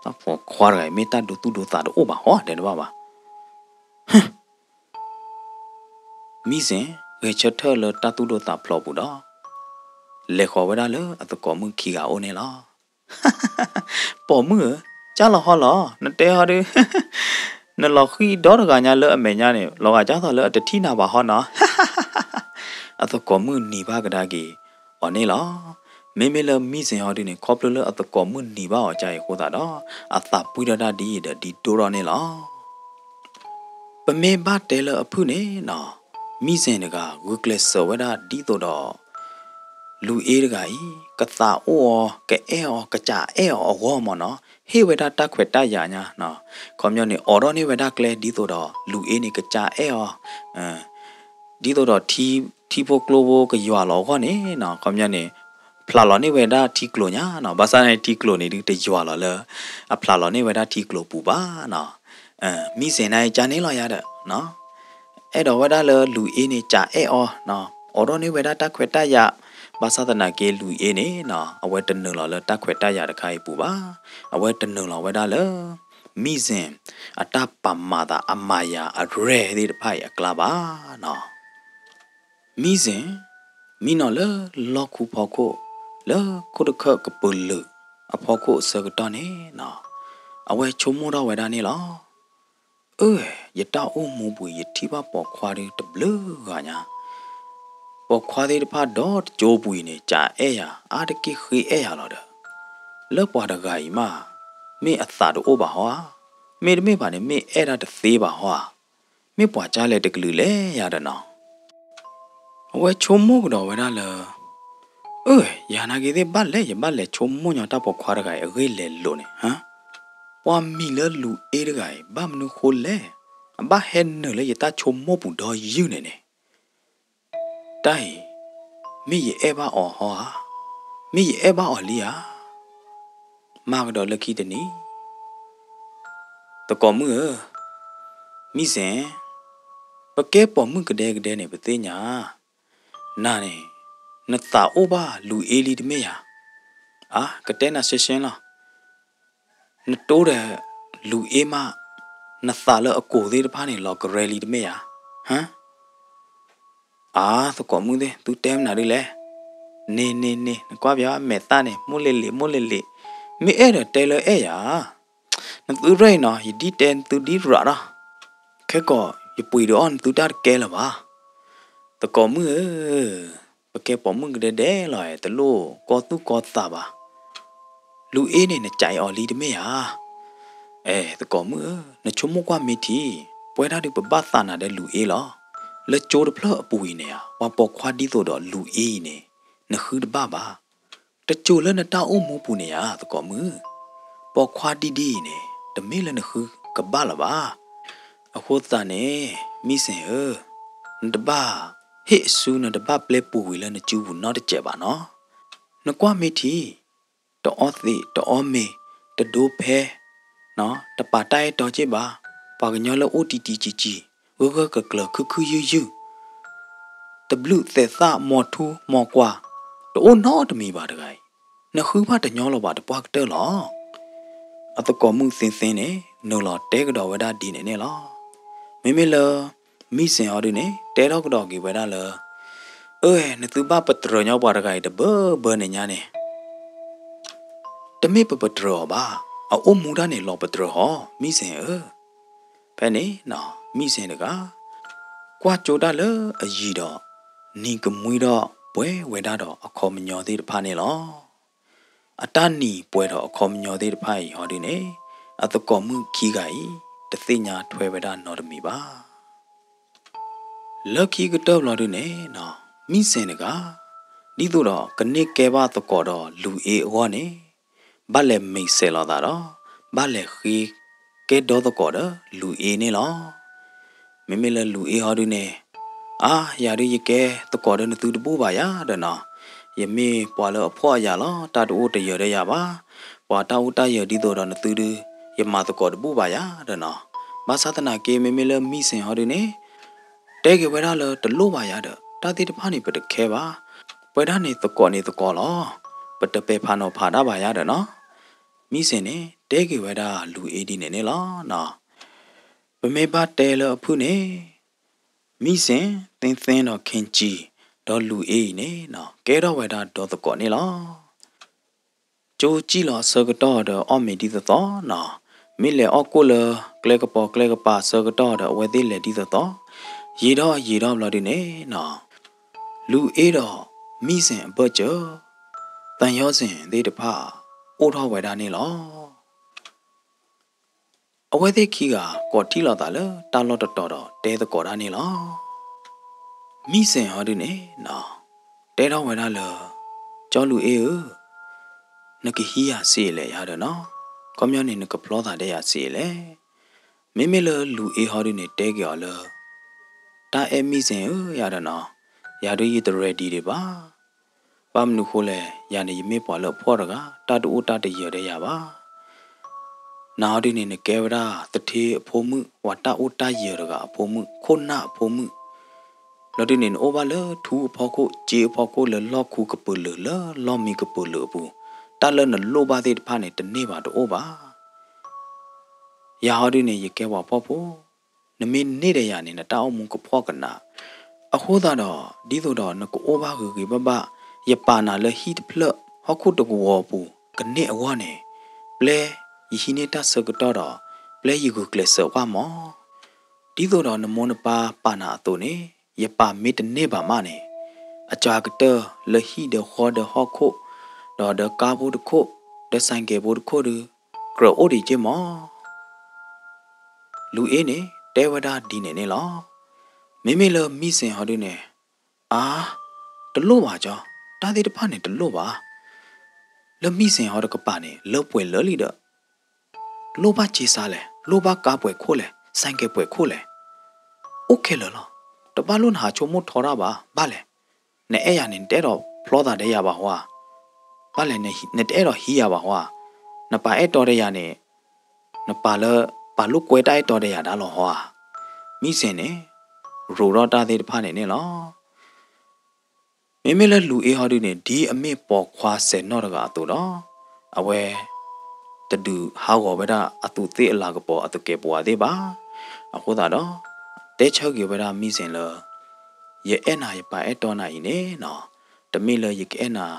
တၢ်ပိာ်ခွါတဂၤအံၤ မ့ၢ်တၢ်ဒိသူၣ်ဒိသးတအိၣ်ဘၣ်ဟီ တဲတဘၣ်ဘၣ်. မံစ့ၣ် ဂဲၤဆၢထၢၣ်လၢတၢ်သူၣ်ဒိၣ်သးဖျိးပူၤဒီး လဲၤဃီၤဝဲဒၣ်လၢအသကိးမုၣ်ခံဂၤအိၣ်န့ၣ်လီၤ. ပိာ်မုၣ်ဧၢ, ကၢ်လီၤဟီလီၤ, နတဲဟီဒုး နလီၤဃံၢ်ဒီတဂၤညါလၢအမဲာ်ညါန့ၣ် လီၤဂာ်ကၢ်သိးလၢအတထံၣ်နၤဘၣ်ဟီနီၤ. အသကိးမုၣ်နံၤဘၣ်ကဒါက့ၤအီၤန့ၣ်လီၤ. မ့မ့ၢ်လၢမံစ့ၣ်ဟီဒုးန့ၣ် ခီဖျိလၢအသကိးမုၣ်နံၤဘၣ်အီၤကါအံၤအဃိသတးဒီး အသးပှံၢ်ထီၣ်တၢ်ဒ်အံၤဒီးဒ်ဒိၣ်ထီၣ်န့ၣ်လီၤ. ပမ့ၢ်ဘၣ်တဲလၢအဖုၣ်န့ၣ်နီၤ, မံစ့ၣ်တဂၤ ဂုာ်ကျဲးစၢးဝဲဒၣ်ဒ်သိးဒီး လူၤအ့တဂၤအံၤ ကသးအိၣ်အီၤ ကအဲၣ်အီၤ ကစးအဲၣ်အီၤအဂီၢ်မ့ၢ်နီၤ, ဟ့ၣ်ဝဲဒၣ်တၢ်ခွဲးတၢ်ယာ်ညါ, ခီပညီန့ၣ် အိးထီၣ်န့ၢ်ဝဲဒၣ်ကျဲဒ်သိးဒီး လူၤအ့န့ၣ် ကစးအဲၣ်အီၤ ဒ်သိးဒီး ထံဖိကျိဖိကယွၤလီၤအဂီၢ်န့ၣ်နီၤ, ခီပညီန့ၣ် ဖျးလီၤန့ၢ်ဝဲဒၣ်ထံကျိၤညါနီၤ, ဘၣ်ဆၣ်န့ၣ်ထံကျိၤန့ၣ်ဒုးတယွၤလီၤလၢ အဖျးလီၤန့ၢ်ဝဲဒၣ်ထံကျိၤပူၤဘၣ်နီၤ. မံစ့ၣ်န့ၣ်ကန့ၣ်လီၤယၤဒီး အဲၣ်ဒိးဝဲဒၣ်လၢလူၤအ့န့ၣ် ကးအဲၣ်အီၤ, အိးထီၣ်န့ၢ်ဝဲဒၣ်တၢ်ခွဲးတၢ်ယာ်, ဘၣ်ဆၣ်သနာ်က့လူၤအ့န့ၣ်နီၤ အဝဲတနုာ်လီၤလၢတၢ်ခွဲးတၢ်ယာ်တခါအံၤပူၤဘၣ်, အဝဲတနုာ်လီၤဝဲဒၣ်လၢ မံစ့ၣ် အတၢ်ပာ်မၤသးအမၤယၤအရဲၣ်သ့ၣ်တဖၣ်အံၤအကျါဘၣ်နီၤ. မံစ့ၣ် မံနီၤလၢလီၢ်ခူဖီခိၣ် လၢခိၣ်တခၢၣ်ကပၢၤလုာ်အဖီခိၣ်အဆၢကတီၢ်န့ၣ်နီၤ, အဝဲဆိကမိၣ်ထီၣ်ဝဲဒၣ်န့ၣ်လီၤ. အၢ ယတၢ်အိၣ်မူပူၤ ယထံၣ်ဘၣ်ပိာ်ခွါဒုးတဘျုးဂၤညါ, ပိာ်ခွါသ့ၣ်တဖၣ်ဒီတကၠိပူၤအံၤန့ၣ် ကးအဲၣ်ယၤ အါတက့ၢ်ဃ့အဲၣ်ယၤလီၤဒီး, လၢပှၤတဂၤအံၤမး မ့ၢ်အသးတအိၣ်ဘၣ်ဟီဧါ, မ့တမ့ၢ်ဘၣ်န့ၣ် မ့ၢ်အဲၣ်ဒၣ်တသ့ဘၣ်ဟီဧါ, မ့ၢ်ပှၤကၢ်လဲၣ်တကလုာ်လဲၣ်ယၤဒီးနီၤ. အဝဲဆိကမိၣ်ကဒီးဝဲဒၣ်လၢ အၢ ယၤနာ်က့ၤသ့ၣ်ဘၣ်လဲၣ် ယဘၣ်လဲၤဆိကမိၣ်ညီတၢ်ပိာ်ခွါတဂၤအံၤအဂ့ၢ်လဲၤလိာ်န့ၣ်, ပှၤမံၤလၢလူၤအ့တဂၤအံၤ ဘၣ်မနုၤဃိလဲၣ်, အဘၣ်ဟဲနုာ်လၢယတၢ်ဆိကမိၣ်ပူၤဒီယုၢ်န့ၣ်န့ၣ် တၢ်အံၤ မ့ၢ်ယအဲၣ်ဘၣ်အီၤဟီဧါ, မ့ၢ်ယအဲၣ်ဘၣ်အီၤလံဧါ. မၤကဒီးလၢခံတနံၤ သကိးမုၣ်ဧၢ, မံစ့ၣ်, ပကဲပိာ်မုၣ်ကဒဲကဒဲန့ၣ် ပသ့ၣ်ညါ, နၤန့ၣ် နသးအိၣ်ဘၣ်လူၤအ့လံတမ့ၢ်ဧါ. အါ ကတဲနၤရှဲရှဲလီၤ, နတိၢ်ဒီးလူၤအ့မး နသးလၢအကိာ်သ့ၣ်တဖၣ်န့ၣ် လီၤကရဲလံတမ့ၢ်ဧါ. ဟါ အါ သကိးမုၣ်သ့ၣ် သုတဲမနုၤဒ်လဲၣ်. န့ၢ်န့ၢ်န့ၢ် နကွၢ်ပၠး မဲာ်သၣ်န့ၣ် မိၢ်လ့ၤလ့ၤ မိၢ်လ့ၤလ့ၤ, မ့ၢ်အဲၣ်ဒိးတဲလၢအဲၣ်ယၤ, နသုရဲၣ်အံၤနီၤ ယဒ်တဲနသုဒ်ရးဒီး, ခဲကိာ်ယပှ့ၤဒုးအီၣ်နသုတၢ်တကဲလၢၤဘၣ်. သကိးမုၣ်ဧၢ, ပကဲပိာ်မုၣ်ကဒဲဒဲလီၤ တလိၣ်ကီသူၣ်ကီသးဘၣ်. လူၤအ့န့ၣ် နကးအီၤလံတမ့ၢ်ဧါ. အဲ သကိးမုၣ်ဧၢ, နဆိကမိၣ်ကွၢ်မ့ၢ်ထံ, ပဝဲဒၣ်ဒုးပဘၣ်သးနၤဒီးလူၤအ့လီၤ. လၢကၠိတဖျၢၣ်အပူၤအံၤန့ၣ်ဧါ ပှၤပိာ်ခွါဒ်သိးဒီးလူၤအ့အံၤန့ၣ် နဃုတဘၣ်ဘၣ်. တစိၤလၢနတၢ်အိၣ်မူပူၤန့ၣ်ဧါ သကိးမုၣ်, ပိာ်ခွါဒ်ဒ်အံၤန့ၣ် တမ့ၢ်လၢနဃုကဘၣ်လၢၤဘၣ်. အဃိသတးန့ၣ် မံစ့ၣ်ဧၢ, နတဘၣ် ဟ့ၣ်အစုနတဘၣ်ပျဲပူၤကွံာ်လၢနစုပူၤနီတစဲးဘၣ်နီၤ. နကွၢ်မ့ၢ်ထံ, တအီသံးတအီမ့ၤ, တဒိဖဲ, တပာ်တၢ်အဲၣ်တီစ့ၢ်ဘၣ်, ပှၤကညီလၢအိၣ်တံၤတံၤကံၤကံၤ, ဂၢၢ်ဂၢၢ်ကျၢၤကျၢၤ ခုၣ်ခုၣ်ယုၢ်ယုၢ် တဘျုးသဲးသၣ်မီၤထူမီၤကွၢ်, တအိၣ်နီတမံၤဘၣ်တဂၤအံၤ, နဃုဘၣ်တညီလီၤဘၣ်တပှၢ်ကတၢၢ်လီၤ. အသကိးမုၣ်သ့သ့န့ၣ် နုာ်လီၤတဲကဒီးဝဲဒၣ်ဒ်န့ၣ်န့ၣ်လီၤ. မ့မ့ၢ်လၢ မံစ့ၣ်ဟီဒုန့ၣ် တဲထီၣ်ကဒီးက့ၤဝဲဒၣ်လၢ အၢ နသုဘၣ်ပတြၢၤညီပှၤတဂၤအံၤတဘၢဘၢန့ၣ်ညါန့ၣ် တမ့ၢ်ပပတြၢၤအီၤဘၣ်, အအိၣ်မူတၢ်န့ၣ်လီၤပတြၢၤအီၤ မံစ့ၣ်ဧၢ. ဖဲန့ၣ် မံစ့ၣ်တဂၤ ကွၢ်ကၠိတၢ်လၢအယံၤဒီး နံၤကမှံဒီးပှဲၤဝဲဒၣ်ဒီးအခီပညီသ့ၣ်တဖၣ်န့ၣ်လီၤ. အတၢ်နံၤပှဲၤဒီးအခီပညီသ့ၣ်တဖၣ်အံၤဟီဒုန့ၣ် အသကိးမုၣ်ခံဂၤအံၤ တသ့ၣ်ညါထွဲဝဲဒၣ်နီတမံၤဘၣ်. လၢခံကတၢၢ်ဘျီဒုန့ၣ် မံစ့ၣ်တဂၤ ဒ်သိးဒီးကန့ၢ်ကဲဘၣ်သကိးဒီးလူၤအ့အဂီၢ်န့ၣ် ဘၣ်လဲၤမံၤစဲးလိာ်သးဒီး ဘၣ်လဲၤဃ့ကဲဒီသကိးဒီးလူၤအ့န့ၣ်လီၤ. မ့မ့ၢ်လၢလူၤအ့ဟီဒုန့ၣ် အါ ယၤဒုယကဲသကိးဒီးနသုတဘူၣ်ဘၣ်ယၤဒီးနီၤ, ယမ့ၢ်ပှၤလၢအဖှီၣ်အယာ်လီၤ, တၢ်တအိၣ်တယၢၤဒီးယၤဘၣ်, ပှၤတၢ်အိၣ်တၢ်ယၢၤဒ်သိးဒီးနသုဒု ယမၤသကိးတဘူၣ်ဘၣ်ယၤဒီးနီၤ. ဘၣ်ဆၣ်သနာ်က့ မ့မ့ၢ်လၢမံစ့ၣ်ဟီဒုန့ၣ် တဲက့ၤဝဲဒၣ်လၢတလိၣ်ဘၣ်ယၤဒီး တၢ်သ့ၣ်တဖၣ်န့ၣ် ပတခဲဘၣ်, ပဝဲဒၣ်န့ၣ်သကိးန့ၣ်သကိးလီၤ, ပတပဲာ်ဖးနီၤဖးတၢ်ဘၣ်ယၤဒီးနီၤ. မံစ့ၣ်န့ၣ် တဲက့ၤဝဲဒၣ်လူၤအ့ဒ်န့ၣ်န့ၣ်လီၤ. ပမ့ၢ်ဘၣ်တဲလၢအဖုၣ်န့ၣ် မံစ့ၣ် သ့သ့ဒီးခ့ကံၤ ဒီးလူၤအ့အံၤန့ၣ် ကဲထီၣ်ဝဲဒၣ်ဒီသကိးန့ၣ်လီၤ. ကၠိကံၣ်လီၤအဆၢကတီၢ်ဒီးအီၣ်မ့ၤဒ်သိးသိးနီၤ, မ့ၢ်လဲၤအီၣ်ကိၣ်လၢကျဲကပီၤကျဲကပၤအဆၢကတီၢ်ဒီးအဝဲသ့ၣ်လဲၤဒ်သိးသိး, ယံာ်ဒီးယံာ်ဒီးဘျီဒုန့ၣ် လူၤအ့ဒီးမံစ့ၣ်အဘၢၣ်စၢၤ သံယောဇဉ်သ့ၣ်တဖၣ် အိၣ်ထီၣ်ဝဲဒၣ်န့ၣ်လီၤ. အဝဲသ့ၣ်ခံဂၤကိးထံၣ်လိာ်သးလၢတၢ်လီၢ်တတီၤဒီးတဲသကိးတၢ်န့ၣ်လီၤ. မံစ့ၣ်ဟီဒုန့ၣ် တဲထီၣ်ဝဲဒၣ်လၢ ကၠီလူၤအ့ဧၢ, နကဟံးယၤစ့လဲၣ်ယၤဒီးနီၤ, ခီပညီန့ၣ် နကဖျီသးဒဲးယၤစ့လဲၣ်. မ့မ့ၢ်လၢလူၤအ့ဟီဒုန့ၣ် တဲက့ၤအီၤလၢ တၢ်အဲၣ်မံစ့ၣ်ဧၢ ယၤဒီးနီၤ, ယၤဒုယတ ready ဒံးဘၣ်. ဘၣ်မနုၤဃိလဲၣ်, ယၤန့ၣ်ယမ့ၢ်ပှၤလၢအဖှီၣ်တဂၤ, တၢ်တအိၣ်တၢ်တယၢၤဒီးယၤဘၣ်. နၤဟီဒုန့ၣ် နကဲဝဲဒၣ်သထ့အဖိမုၣ်, ပှၤတၢ်အိၣ်တၢ်ယၢၤတဂၤအဖိမုၣ်, ခိၣ်နၢ်အဖိမုၣ်, လီၤဒုန့ၣ် နအိၣ်ဘၣ်လၢထူအဖီခိၣ်, စ့အဖီခိၣ်, လၢလီၢ်ခူကပၢၤလၢာ်, လၢလီၢ်မံကပၢၤလၢာ်အပူၤ, တၢ်လၢနလိၣ်ဘၣ်သ့ၣ်တဖၣ်န့ၣ် တန့ၢ်ဘၣ်တအိၣ်ဘၣ်. ယၤဟီဒုန့ၣ် ယကဲပှၤဖှီၣ်ဖိ, နမ့ၢ်န့ၢ်ဒီးယၤန့ၣ် နတၢ်အိၣ်မူကဖှီၣ်ကနး. အဃိသတးဒီး ဒ်သိးဒီးနကအိၣ်ဘၣ်ဂ့ၤဂ့ၤဘၣ်ဘၣ်, ယပာ်နၤလၢဟံၣ်တဖျၢၣ် ဟီၣ်ခိၣ်တကဝီၤအပူၤ ကန့ၢ်အဂီၢ်န့ၣ်, ပျဲယဟံးန့ၢ်တၢ်ဆၢကတီၢ်ဒီး ပျဲယဂုာ်ကျဲးစၢးကွၢ်မီၤ. ဒ်သိးဒီးနမိၢ်နပၢ်ပာ်နၤအသိးန့ၣ် ယပာ်မ့ၢ်တန့ၢ်ဘၣ်မးန့ၣ်, အစှၤကတၢၢ်လၢဟံၣ်ဒီးဃီဒီးဟီၣ်ခိၣ်, ဒီးဒီးကါဖိတခိၣ်, ဒီးစဲးကဲးဖိတခိၣ်ဒု ကြၢးအိၣ်ဒံးက့ၢ်မီၤ. လူၤအ့န့ၣ် တဲဝဲဒၣ်ဒ်န့ၣ်န့ၣ်လီၤ. မ့မ့ၢ်လၢမံစ့ၣ်ဟီဒုန့ၣ်, အါ, တလိၣ်ဘၣ်ကၠီ, တၢ်သ့ၣ်တဖၣ်န့ၣ်တလိၣ်ဘၣ်. လၢမံစ့ၣ်ဟီတကပၤန့ၣ် လၢပှဲၤလၢာ်လံဒီး လိၣ်ဘၣ်စ့စါလဲၣ်, လိၣ်ဘၣ်ကါပှဲၤခိၣ်လဲၣ်, စဲးကဲးပှဲၤခိၣ်လဲၣ်, အိၣ်ခဲလၢာ်လီၤ. တဘၣ်လိၣ်နဟးဆိကမိၣ်ထီတၢ်ဘၣ်, ဘၣ်လဲၣ်. နအဲၣ်ယၤန့ၣ် နတအဲၣ်ဒိးဖျီသးဒီးယၤဘၣ်ဟီဧါ. ဘၣ်လဲၣ်, နတအဲၣ်ဒိးဟံးယၤဘၣ်ဟီဧါ. နပာ်အဲၣ်တီဒီးယၤန့ၣ် နပာ်လၢ ပာ်လိာ်ကွဲတၢ်အဲၣ်တီဒီးယၤဒၣ်လီၤဟီဧါ. မံစ့ၣ်န့ၣ် ရိးထီၣ်တၢ်သ့ၣ်တဖၣ်န့ၣ်န့ၣ်လီၤ. မ့မ့ၢ်လၢလူၤအ့ဟီဒုန့ၣ် ဒ်အမ့ၢ်ပိာ်ခွါစဲးနီၣ်တဂၤအသိးဒီး အဝဲ တဒုးဟးဂီၤဝဲဒၣ်အသူးသ့ၣ်အလၤကပီၤအသကဲးပဝးသ့ၣ်ဘၣ်. အဃိသတးဒီး တဲဆၢက့ၤဝဲဒၣ်မံစ့ၣ်လၢ ယအဲၣ်နၤယပာ်အဲၣ်တီနၤအံၤန့ၣ်နီၤ, တမ့ၢ်လၢယကအဲၣ်နၤ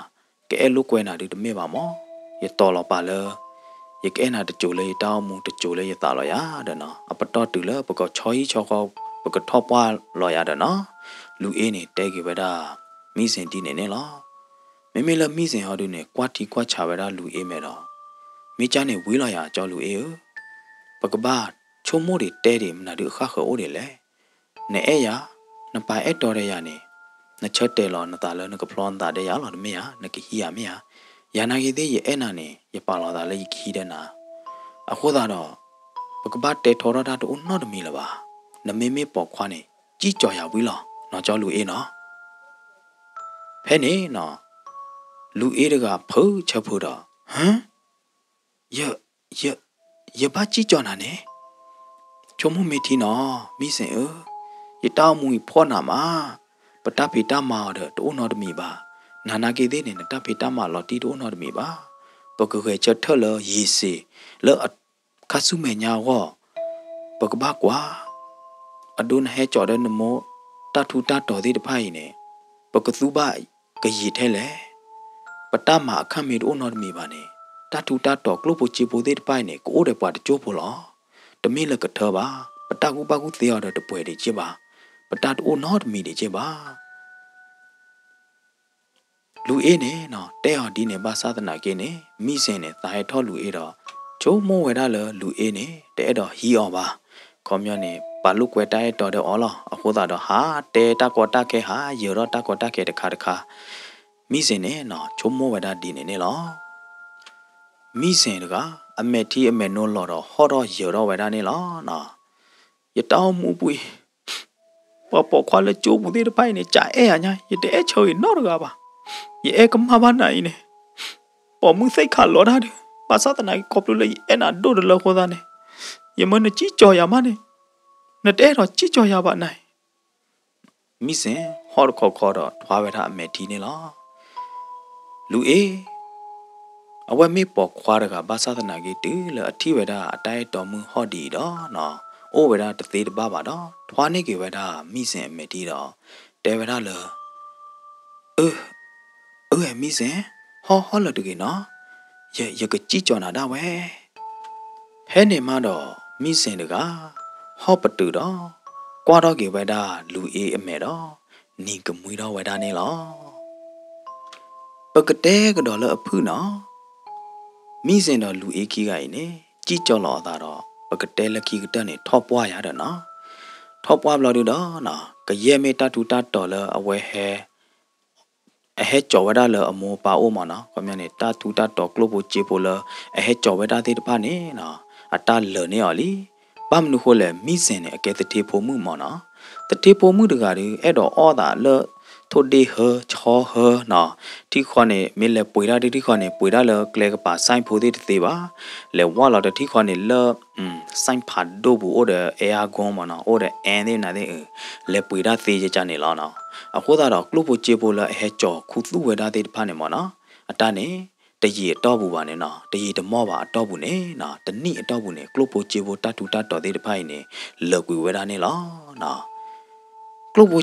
ကအဲၣ်လိာ်ကွဲနၤဒုတမ့ၢ်ဘၣ်မီၤ. ယတီၤလီၤပာ်လၢ ယကအဲၣ်နၤတစိၤလၢယတၢ်အိၣ်မူ တစိၤလၢယသးလီၤယၤဒီးနီၤ, အပတီၢ်တုၤလၢပကဆီဟံၣ်ဆီဃီ ပကထီၣ်ပှၢ်လီၤယၤဒီးနီၤ. လူၤအ့န့ၣ်တဲက့ၤဝဲဒၣ် မံစ့ၣ်ဒ်န့ၣ်န့ၣ်လီၤ. မ့မ့ၢ်လၢမံစ့ၣ်ဟီဒုန့ၣ် ကွၢ်ထံကွၢ်ဆးဝဲဒၣ်လူၤအ့မဲာ်ဒီး မ့ၢ်ကၢ်န့ၣ်ဝံၤလီၤယၤ ကၠီလူၤအ့ဧၢ, ပကဘၣ်ဆိကမိၣ်ဒံးတဲဒံး မနုၤဒုအဃၣ်ဃၢၤအိၣ်ဒံးလဲၣ်. နအဲၣ်ယၤ, နပာ်အဲၣ်တီဒီးယၤန့ၣ်, နဆၢတဲာ်လီၤနသးလၢနကဖျီနသးဒီးယၤလီၤ တမ့ၢ်ဧါ, နကဟံးယၤမ့ၢ်ဧါ. ယၤနာ်က့သ့ၣ် ယအဲၣ်နၤန့ၣ် ယပာ်လီၤသးလၢယကဟံးဒီးနၤ. အဃိသတးဒီး ပကဘၣ်တဲထီထီၣ်တၢ်တအိၣ်နီတမံၤလၢၤဘၣ်. နမ့မ့ၢ်ပိာ်ခွါန့ၣ် စံၣ်ကၠီၤယၤဝံၤလီၤနီၤ ကၠီလူၤအ့နီၤ. ဖဲန့ၣ်နီၤ လူၢ်အ့တဂၤဖုးဆၢဖုးဒီး, ဟၢ, ယ, ယ, ယဘၣ်စံၣ်ကၠီၤနၤန့ၣ်, ဆိကမိၣ်မ့ၢ်ထံနီၤ, မံစ့ၣ်ဧၢ, ယတၢ်အိၣ်မူအံၤဖှီၣ်နၤမး, ပတၢ်ဖံးတၢ်မၤအီၤဒီးတအိၣ်နီတမံၤဘၣ်, နၤနာ်က့သ့ၣ်န့ၣ် နတၢ်ဖံးတၢ်မၤလီၤတံၢ်တအိၣ်နီတမံၤဘၣ်, ပကဂဲၤဆၢထၢၣ်လၢယ့ၤစ့ၣ်, လၢ ခါဆူမဲာ်ညါအဂီၢ်, ပကဘၣ်ကွၢ်, အဒိနဟဲကၠီၤဒီးနမိၢ်တၢ်ထူးတၢ်တီၤသ့ၣ်တဖၣ်အံၤန့ၣ်, ပကသူဘၣ်ကယံာ်ထဲလဲၣ်. ပတၢ်မၤအခၣ်မ့ၢ်တအိၣ်နီတမံၤဘၣ်န့ၣ်, တၢ်ထူးတၢ်တီၤကျိၣ်ဖိစ့ဖိသ့ၣ်တဖၣ်အံၤန့ၣ် ကအိၣ်ဒီးပှၤတကၠိဖိလီၤ. တမ့ၢ်လၢကထၢဘၣ်, ပတၢ်ကူၣ်ဘၣ်ကူၣ်သ့အီၤဒီးတပှဲၤဒံးက့ၢ်ဘၣ်, ပတၢ်တအိၣ်နီတမံၤဒံးက့ၢ်ဘၣ်. လူၢ်အ့န့ၣ်နီၤ တဲအီၤဒ်န့ၣ်ဘၣ်ဆၣ်သနာ်က့န့ၣ် မံစ့ၣ်န့ၣ် သးဟဲထီၣ်လူၢ်အ့ဒီး ဆိကမိၣ်ဝဲဒၣ်လၢလူၢ်အ့န့ၣ် တအဲၣ်ဒိးဟံးအီၤဘၣ်. ခီပညီန့ၣ် ပာ်လိာ်ကွဲတၢ်အဲၣ်တီဒီးအီၤလီၤ. အဃိသတးဒီး ဟးတဲတၢ်ကီတၢ်ခဲ ဟးယၢၤထီၣ်တၢ်ကီတၢ်ခဲတခါတခါ, မံစ့ၣ်န့ၣ်နီၤ ဆိကမိၣ်ဝဲဒၣ်ဒ်န့ၣ်န့ၣ်လီၤ. မံစ့ၣ်တဂၤ အမဲာ်ထံအမဲာ်နိလီၤဒီး ဟီၣ်ထီၣ်ယၢၤထီၣ်ဝဲဒၣ်န့ၣ်လီၤ. ယတၢ်အိၣ်မူပူၤအံၤ ပှၤပိာ်ခွါလၢကၠိပူၤသ့ၣ်တဖၣ်အံၤန့ၣ် ကအဲၣ်ယၤညါ, ယတအဲၣ်ဆၢဂ့ၤနီတဂၤဘၣ်. ယအဲၣ်ကမၣ်ဘၣ်နၤအံၤန့ၣ်, ပိာ်မုၣ်သ့ၣ်ခးလီၤတၢ်ဒုး, ဘၣ်ဆၣ်သနာ်က့ ခီဖျိလၢယအဲၣ်နၤဒိၣ်တလၢအဃိသတးန့ၣ်, ယမၢနစံၣ်ကၠီၤယၤမးန့ၣ်, နတအဲၣ်ဒိးစံၣ်ကၠီၤယၤဘၣ်နၤအံၤ. မံစ့ၣ်ဟီၣ်တခီခီဒီးထွါဝဲဒၣ်အမဲာ်ထံန့ၣ်လီၤ. လူၢ်အ့ အဝဲမ့ၢ်ပိာ်ခွါတဂၤဘၣ်ဆၣ်သနာ်က့ တုၤလၢအထံၣ်ဝဲဒၣ်အတၢ်အဲၣ်တီမုၣ်ဟီၣ်ဒ်အံၤဒီးနီၤ, အိၣ်ဝဲဒၣ်တသ့တဘၣ်ဘၣ်ဒီး ထွါန့ၢ်က့ၤဝဲဒၣ်မံစ့ၣ်အမဲာ်ထံဒီး တဲဝဲဒၣ်လၢ အၢ, အၢ မံစ့ၣ်, ဟီၣ်ဟီၣ်လၢာ်တဂ့ၤနီၤ, ယ, ယကစံၣ်ကၠီၤနၤဒၣ်ဝဲ. ဖဲန့ၣ်မးဒီး မံစ့ၣ်တဂၤ ဟီၣ်ပတုာ်ဒီး ကွၢ်ထီၣ်က့ၤဝဲဒၣ်လူၢ်အ့အမဲာ်ဒီး နံၤကမှံထီၣ်ဝဲဒၣ်န့ၣ်လီၤ. ပကတဲကဒီးလၢအဖုၣ်နီၤ, မံစ့ၣ်ဒီးလူၢ်အ့ခံဂၤအံၤန့ၣ် စံၣ်ကၠီၤလီၤအသးဒီး ပကတဲလၢခံကတၢၢ်န့ၣ် ထီၣ်ပှၢ်ယၤဒီးနီၤ, ထီၣ်ပှၢ်ဘျီဒုဒီးနီၤ ကယဲၢ်မ့ၢ်တၢ်ထူးတၢ်တီၤလၢအဝဲဟဲ အဟဲကၠီၤဝဲဒၣ်လၢအမိၢ်အပၢ်အိၣ်မးနီၤ, ခီပညီန့ၣ် တၢ်ထူးတၢ်တီၤကျိၣ်ဖိစ့ဖိလၢ အဟဲကၠီၤဝဲဒၣ်သ့ၣ်တဖၣ်န့ၣ်နီၤ အတၢ်လၢာ်န့ၢ်အီၤလံ. ဘၣ်မနုၤဃိလဲၣ် မံစ့ၣ်န့ၣ် အကဲသထ့ဖိမုၣ်မးနီၤ, သထ့ဖိမုၣ်တဂၤဒီး အဲၣ်ဒိးအီၣ်သးလၢ ထိၣ်ဒ့ၣ်ဟၢ ဆီဟၢနီၤ, ထံၣ်ဃီန့ၣ် မ့ၢ်လဲၤပှ့ၤတၢ်တထံၣ်ဃီန့ၣ် ပှ့ၤတၢ်လၢကျဲကပၤ ဆိုင်း ဖိသ့ၣ်တသ့ဘၣ်, လဲၤဝၢ်လီၤတထံၣ်ဃီန့ၣ်လၢ ဆိုင်း ဖးဒိၣ်ပူၤအိၣ်ဒီး အဲအါဂီ မးနီၤ, အိၣ်ဒီးအဲသ့ၣ်နၤသ့ၣ် လဲၤပှ့ၤတၢ်သ့ယကန့ၣ်လီၤနီၤ. အဃိသတးဒီး ကျိၣ်ဖိစ့ဖိလၢအဟဲကၠီၤခူသူၣ်ဝဲဒၣ်သ့ၣ်တဖၣ်န့ၣ်မးနီၤ, အတၢ်န့ၣ် တယံာ်အတီၢ်ပူၤဘၣ်န့ၣ်နီၤ, တယံာ်တမီၢ်ဘၣ်အတီၢ်ပူၤန့ၣ်နီၤ, တနံၣ်အတီၢ်ပူၤန့ၣ် ကျိၣ်ဖိစ့ဖိတၢ်ထူးတၢ်တီၤသ့ၣ်တဖၣ်အံၤန့ၣ် လၢာ်ကွံာ်ဝဲဒၣ်န့ၣ်လီၤနီၤ.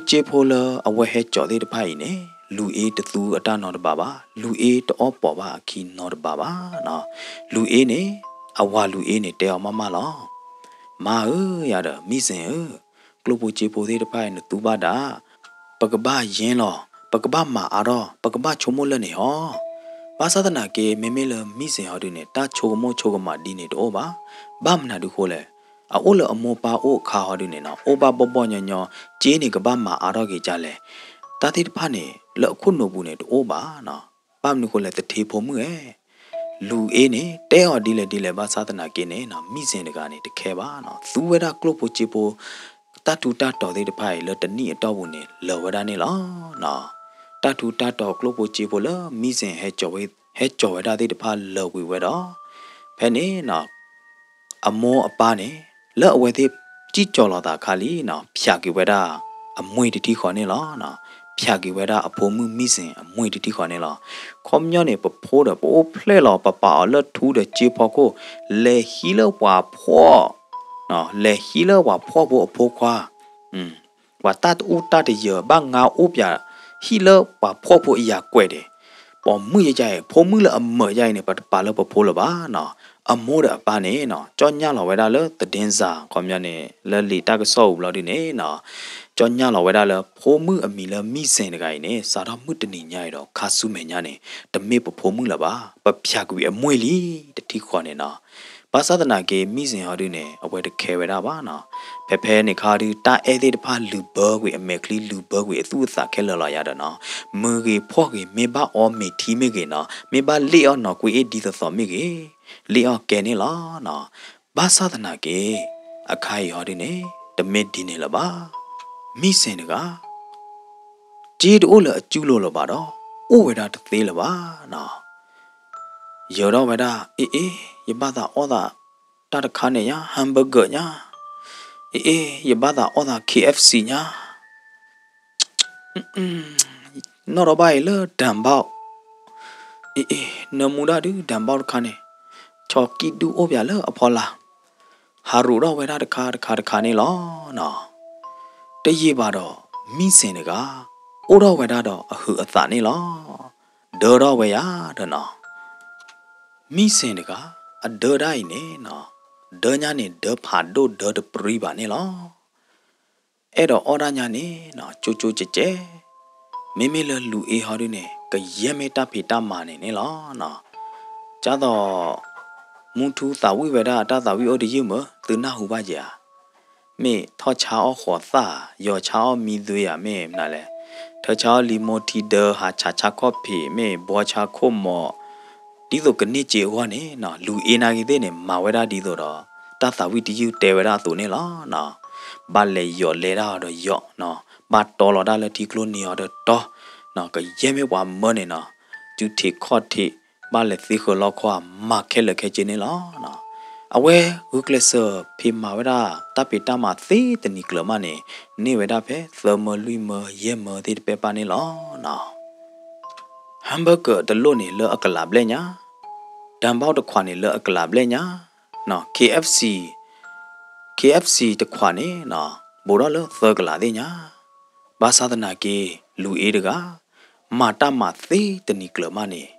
ကျိၣ်ဖိစ့ဖိလၢအဝဲဟဲကၠီၤသ့ၣ်တဖၣ်အံၤန့ၣ် လူၢ်အ့တသူအတၢ်နီတဘ့ၣ်ဘၣ်, လူၢ်အ့တအီၣ်ပိာ်ဘၣ်အခံနီတဘ့ၣ်ဘၣ်နီၤ. လူၢ်အ့န့ၣ် အဝၤလူၢ်အ့န့ၣ် တဲအီၤမးမးလီၤ. မါဧၢ, ယၤဒီးမံစ့ၣ်ဧၢ, ကျိၣ်ဖိစ့ဖိသ့ၣ်တဖၣ်အံၤ နသူဘၣ်ဒၣ် ပကဘၣ်ယ့လီၤ, ပကဘၣ်မၤအါထီၣ်, ပကဘၣ်ဆိကမိၣ်လၢန့ၣ်ဟီ. ဘၣ်ဆၣ်သနာ်က့ မ့မ့ၢ်လၢမံစ့ၣ်ဟီဒုန့ၣ် တၢ်ဆိကမိၣ်ဆိကမးဒ်န့ၣ်တအိၣ်ဘၣ်. ဘၣ်မနုၤဒုဃိလဲၣ်, အအိၣ်လၢအမိၢ်ပၢ်အိၣ်အခါဟီဒုန့ၣ်နီၤ, အိၣ်ဘၣ်ဘီၣ်ဘီၣ်ညီညီ, စ့န့ၣ်ကဘၣ်မၤအါထီၣ်က့ၤကလဲၣ်. တၢ်သ့ၣ်တဖၣ်န့ၣ် လၢအခိၣ်နူာ်ပူၤန့ၣ်တအိၣ်ဘၣ်နီၤ. ဘၣ်မနုၤဃိလဲၣ် သထ့ဖိမုၣ်ဧၢ, လူၢ်အ့န့ၣ် တဲအီၤဒ်လဲၣ်ဒ်လဲၣ်ဘၣ်ဆၣ်သနာ်က့န့ၣ်နီၤ, မံစ့ၣ်တဂၤန့ၣ် တခဲဘၣ်နီၤ, သူဝဲဒၣ်ကျိၣ်ဖိစ့ဖိ တၢ်ထူးတၢ်တီၤသ့ၣ်တဖၣ်အံၤ လၢတနံၣ်အတီၢ်ပူၤန့ၣ် လၢာ်ဝဲဒၣ်န့ၣ်လီၤနီၤ. တၢ်ထူးတၢ်တီၤကျိၣ်ဖိစ့ဖိလၢမံစ့ၣ်ဟဲကၠီၤဝဲ, ဟဲကၠီၤဝဲဒၣ်သ့ၣ်တဖၣ်လၢာ်ကွံာ်ဝဲဒီး ဖဲန့ၣ်နီၤ အမိၢ်အပၢ်န့ၣ် လၢအဝဲသ့ၣ်စံၣ်ကၠီၤလီၤသးအခါလံနီၤ, ဖျးက့ၤဝဲဒၣ်အမှ့တထံၣ်ဃီန့ၣ်လီၤ. ဖျးက့ၤဝဲဒၣ်အဖိမုၣ်မံစ့ၣ်အမှ့တထံၣ်ဃီန့ၣ်လီၤ. ခီပညီန့ၣ် ပဖိဒီး ပအိၣ်ဖျဲၣ်လီၤ ပပာ်အီၤလၢထူဒီးစ့ဖီခိၣ်, လဲၤဟံးလၢပှၤဖှီၣ်, လဲၤဟံးလၢပှၤဖှီၣ်ဖိအဖိခွါ ပှၤတၢ်တအူတၢ်တယၢၤ ဘၣ်ငါအိၣ်ပၠး ဟံၣ်လၢပှၤဖှီၣ်ဖိအယၤကွဲးဒဲး, ပိာ်မုၣ်ယဲယဲအံၤ ဖိမုၣ်လၢအမုာ်ယဲအံၤန့ၣ် ပတပာ်လၢပဖိလၢၤဘၣ်နီၤ. အမိၢ်ဒီးအပၢ်န့ၣ်နီၤ ကၠီၣ်ညၣ်လီၤဝဲဒၣ်လၢသဒ့စၢ် ခီပညီန့ၣ် လၢလံာ်တၢ်ကစီၣ်အူဘျီဒုန့ၣ်နီၤ, ကၠီၣ်ညၣ်လီၤဝဲဒၣ်လၢဖိမုၣ်အမံၤလၢမံစ့ၣ်တဂၤအံၤန့ၣ် စးထီၣ်မုၢ်တနံၤညါအံၤဒီး ခါဆူမဲာ်ညါန့ၣ် တမ့ၢ်ပဖိမုၣ်လၢၤဘၣ်, ပဖျးကွံာ်အမှ့လံ တထံၣ်ဃီန့ၣ်နီၤ. ဘၣ်ဆၣ်သနာ်က့ မံစ့ၣ်ဟီဒုန့ၣ် အဝဲတခဲဝဲဒၣ်ဘၣ်နီၤ. ဖဲဖဲန့ၣ်ခါဒု တၢ်အဲၣ်သ့ၣ်တဖၣ်လုာ်ဘၢကွံာ်အမဲာ်ချံ လုာ်ဘၢကွံာ်အသူၣ်အသးခဲလၢာ်လီၤယၤဒီးနီၤ, မုၢ်ဂ့ၤဖှီၣ်ဂ့ၤ မ့ၢ်ဘၣ်အီမ့ၤထံမ့ၢ်ဂ့ၤနီၤ, မ့ၢ်ဘၣ်လ့ၣ်အီၣ်နီၢ်ကွ့အ့ၣ်ဒ်သိးသိးမ့ၢ်ဂ့ၤ, လ့ၣ်အီၣ်ကဲန့ၣ်လီၤနီၤ. ဘၣ်ဆၣ်သနာ်က့ အခါအံၤဟီဒုန့ၣ် တမ့ၢ်ဒ်န့ၣ်လၢၤဘၣ်. မံစ့ၣ်တဂၤ စ့တအိၣ်လၢအစုလိၤလၢၤဘၣ်ဒီး အိၣ်ဝဲဒၣ်တသ့လၢၤဘၣ်နီၤ. ယၢၤထီၣ်ဝဲဒၣ် အ့ၣ်အ့ၣ် ယဘၣ်သးအီၣ်သးတၢ်တခါန့ၣ်ညါ hamburger ညါ, အ့ၣ်အ့ၣ် ယဘၣ်သးအီၣ်သး K F C ညါ, နီၣ်ထီၣ်ဘၣ်အံၤလၢ ဒၢၣ်ဘီၣ်, အ့ၣ်အ့ၣ် နၢမူဒၣ်ဒုး ဒၢၣ်ဘီၣ်တခါန့ၣ် ဆီကံၣ်ဒုၣ်အိၣ်ပၠးလၢအဖီလာ်, ဟးရူးထီၣ်ဝဲဒၣ်တခါတခါတခါန့ၣ်လီၤနီၤ. တယံာ်ဘၣ်ဒီး မံစ့ၣ်တဂၤ အိၣ်ထီၣ်ဝဲဒၣ်ဒီးအဟုးအသးန့ၣ်လီၤ. ဒၢထီၣ်ဝဲယၤဒီးနီၤ, မံစ့ၣ်တဂၤ အဒၢဒၣ်အံၤန့ၣ်နီၤ, ဒၢညါန့ၣ်ဒၢဖးဒိၣ်ဒၢတပရံဘၣ်န့ၣ်လီၤ. အဲၣ်ဒိးအီၣ်ဒၣ်ညါန့ၣ်နီၤ ကၠိကၠိကဲးကဲး, မ့မ့ၢ်လၢလူၤအ့ဟီဒုန့ၣ် ကယဲၢ်မ့ၢ်တၢ်ဖံးတၢ်မၤန့ၣ်န့ၣ်လီၤနီၤ. ကၢ်သိး မူထူသးဝံၣ်ဝဲဒၣ်အတၢ်သးဝံၣ်အိၣ်တယုၢ်မၢ သုနၢ်ဟူဘၣ်ယၤဧါ. မ့ၢ်ထီၣ်ဆါအီၣ်ဃိးသၣ်, ယီၤဆါအီၣ်မံသွံဧါ, မ့ၢ်မနုၤလဲၣ်, ထၢဆါအီၣ်လံာ်မိၢ်ထံဒၢ ဟးဆးဆါခီၣ်ဖံး, မ့ၢ်ဘှီဆါခိၣ်မီၤ, ဒ်သိးကန့ၢ်စ့အဂီၢ်န့ၣ်နီၤ လူၤအ့နာ်က့သ့ၣ်န့ၣ် မၤဝဲဒၣ်ဒ်သိးဒီး တၢ်သးဝံၣ်တယုၢ်တဲဝဲဒၣ်အသိးန့ၣ်လီၤနီၤ. ဘၣ်လဲၤယီၤလဲၤဒၣ်အီၤဒီးယီၤနီၤ, ဘၣ်တီလီၤဒၣ်လၢထံကျိနံၤအီၤဒီးတီနီၤ, ကယဲၢ်မ့ၢ်ပှၤမၢန့ၣ်နီၤ, စုထံးခီၣ်ထံး, ဘၣ်လဲၤသ့ဃၢၤလီခီဧါ, မၤခဲလၢာ်ခဲဆ့န့ၣ်လီၤနီၤ. အဝဲဂုာ်ကျဲးစၢးဖံးမၤဝဲဒၣ် တၢ်ဖံးတၢ်မၤသ့တနံၤကျၢၤမးန့ၣ် န့ၢ်ဝဲဒၣ်ဖဲသၢမၢလွံၢ်မၢ ယဲၢ်မၢသ့ၣ်တဖၣ်န့ၣ်လီၤနီၤ. hamburger တလိၣ်န့ၣ်လၢအကလးဘျဲၣ်ညါ, ဒၢၣ်ဘီၣ်တခွးန့ၣ်လၢအကလးဘျဲၣ်ညါနီၤ, K F C, K F C တခွးန့ၣ်နီၤ ဘူးထီၣ်လၢသၢကလးသ့ၣ်ညါ. ဘၣ်ဆၣ်သနာ်က့ လူၤအ့တဂၤ မၤတၢ်မၤသ့တနံၤကျၢၤမးန့ၣ်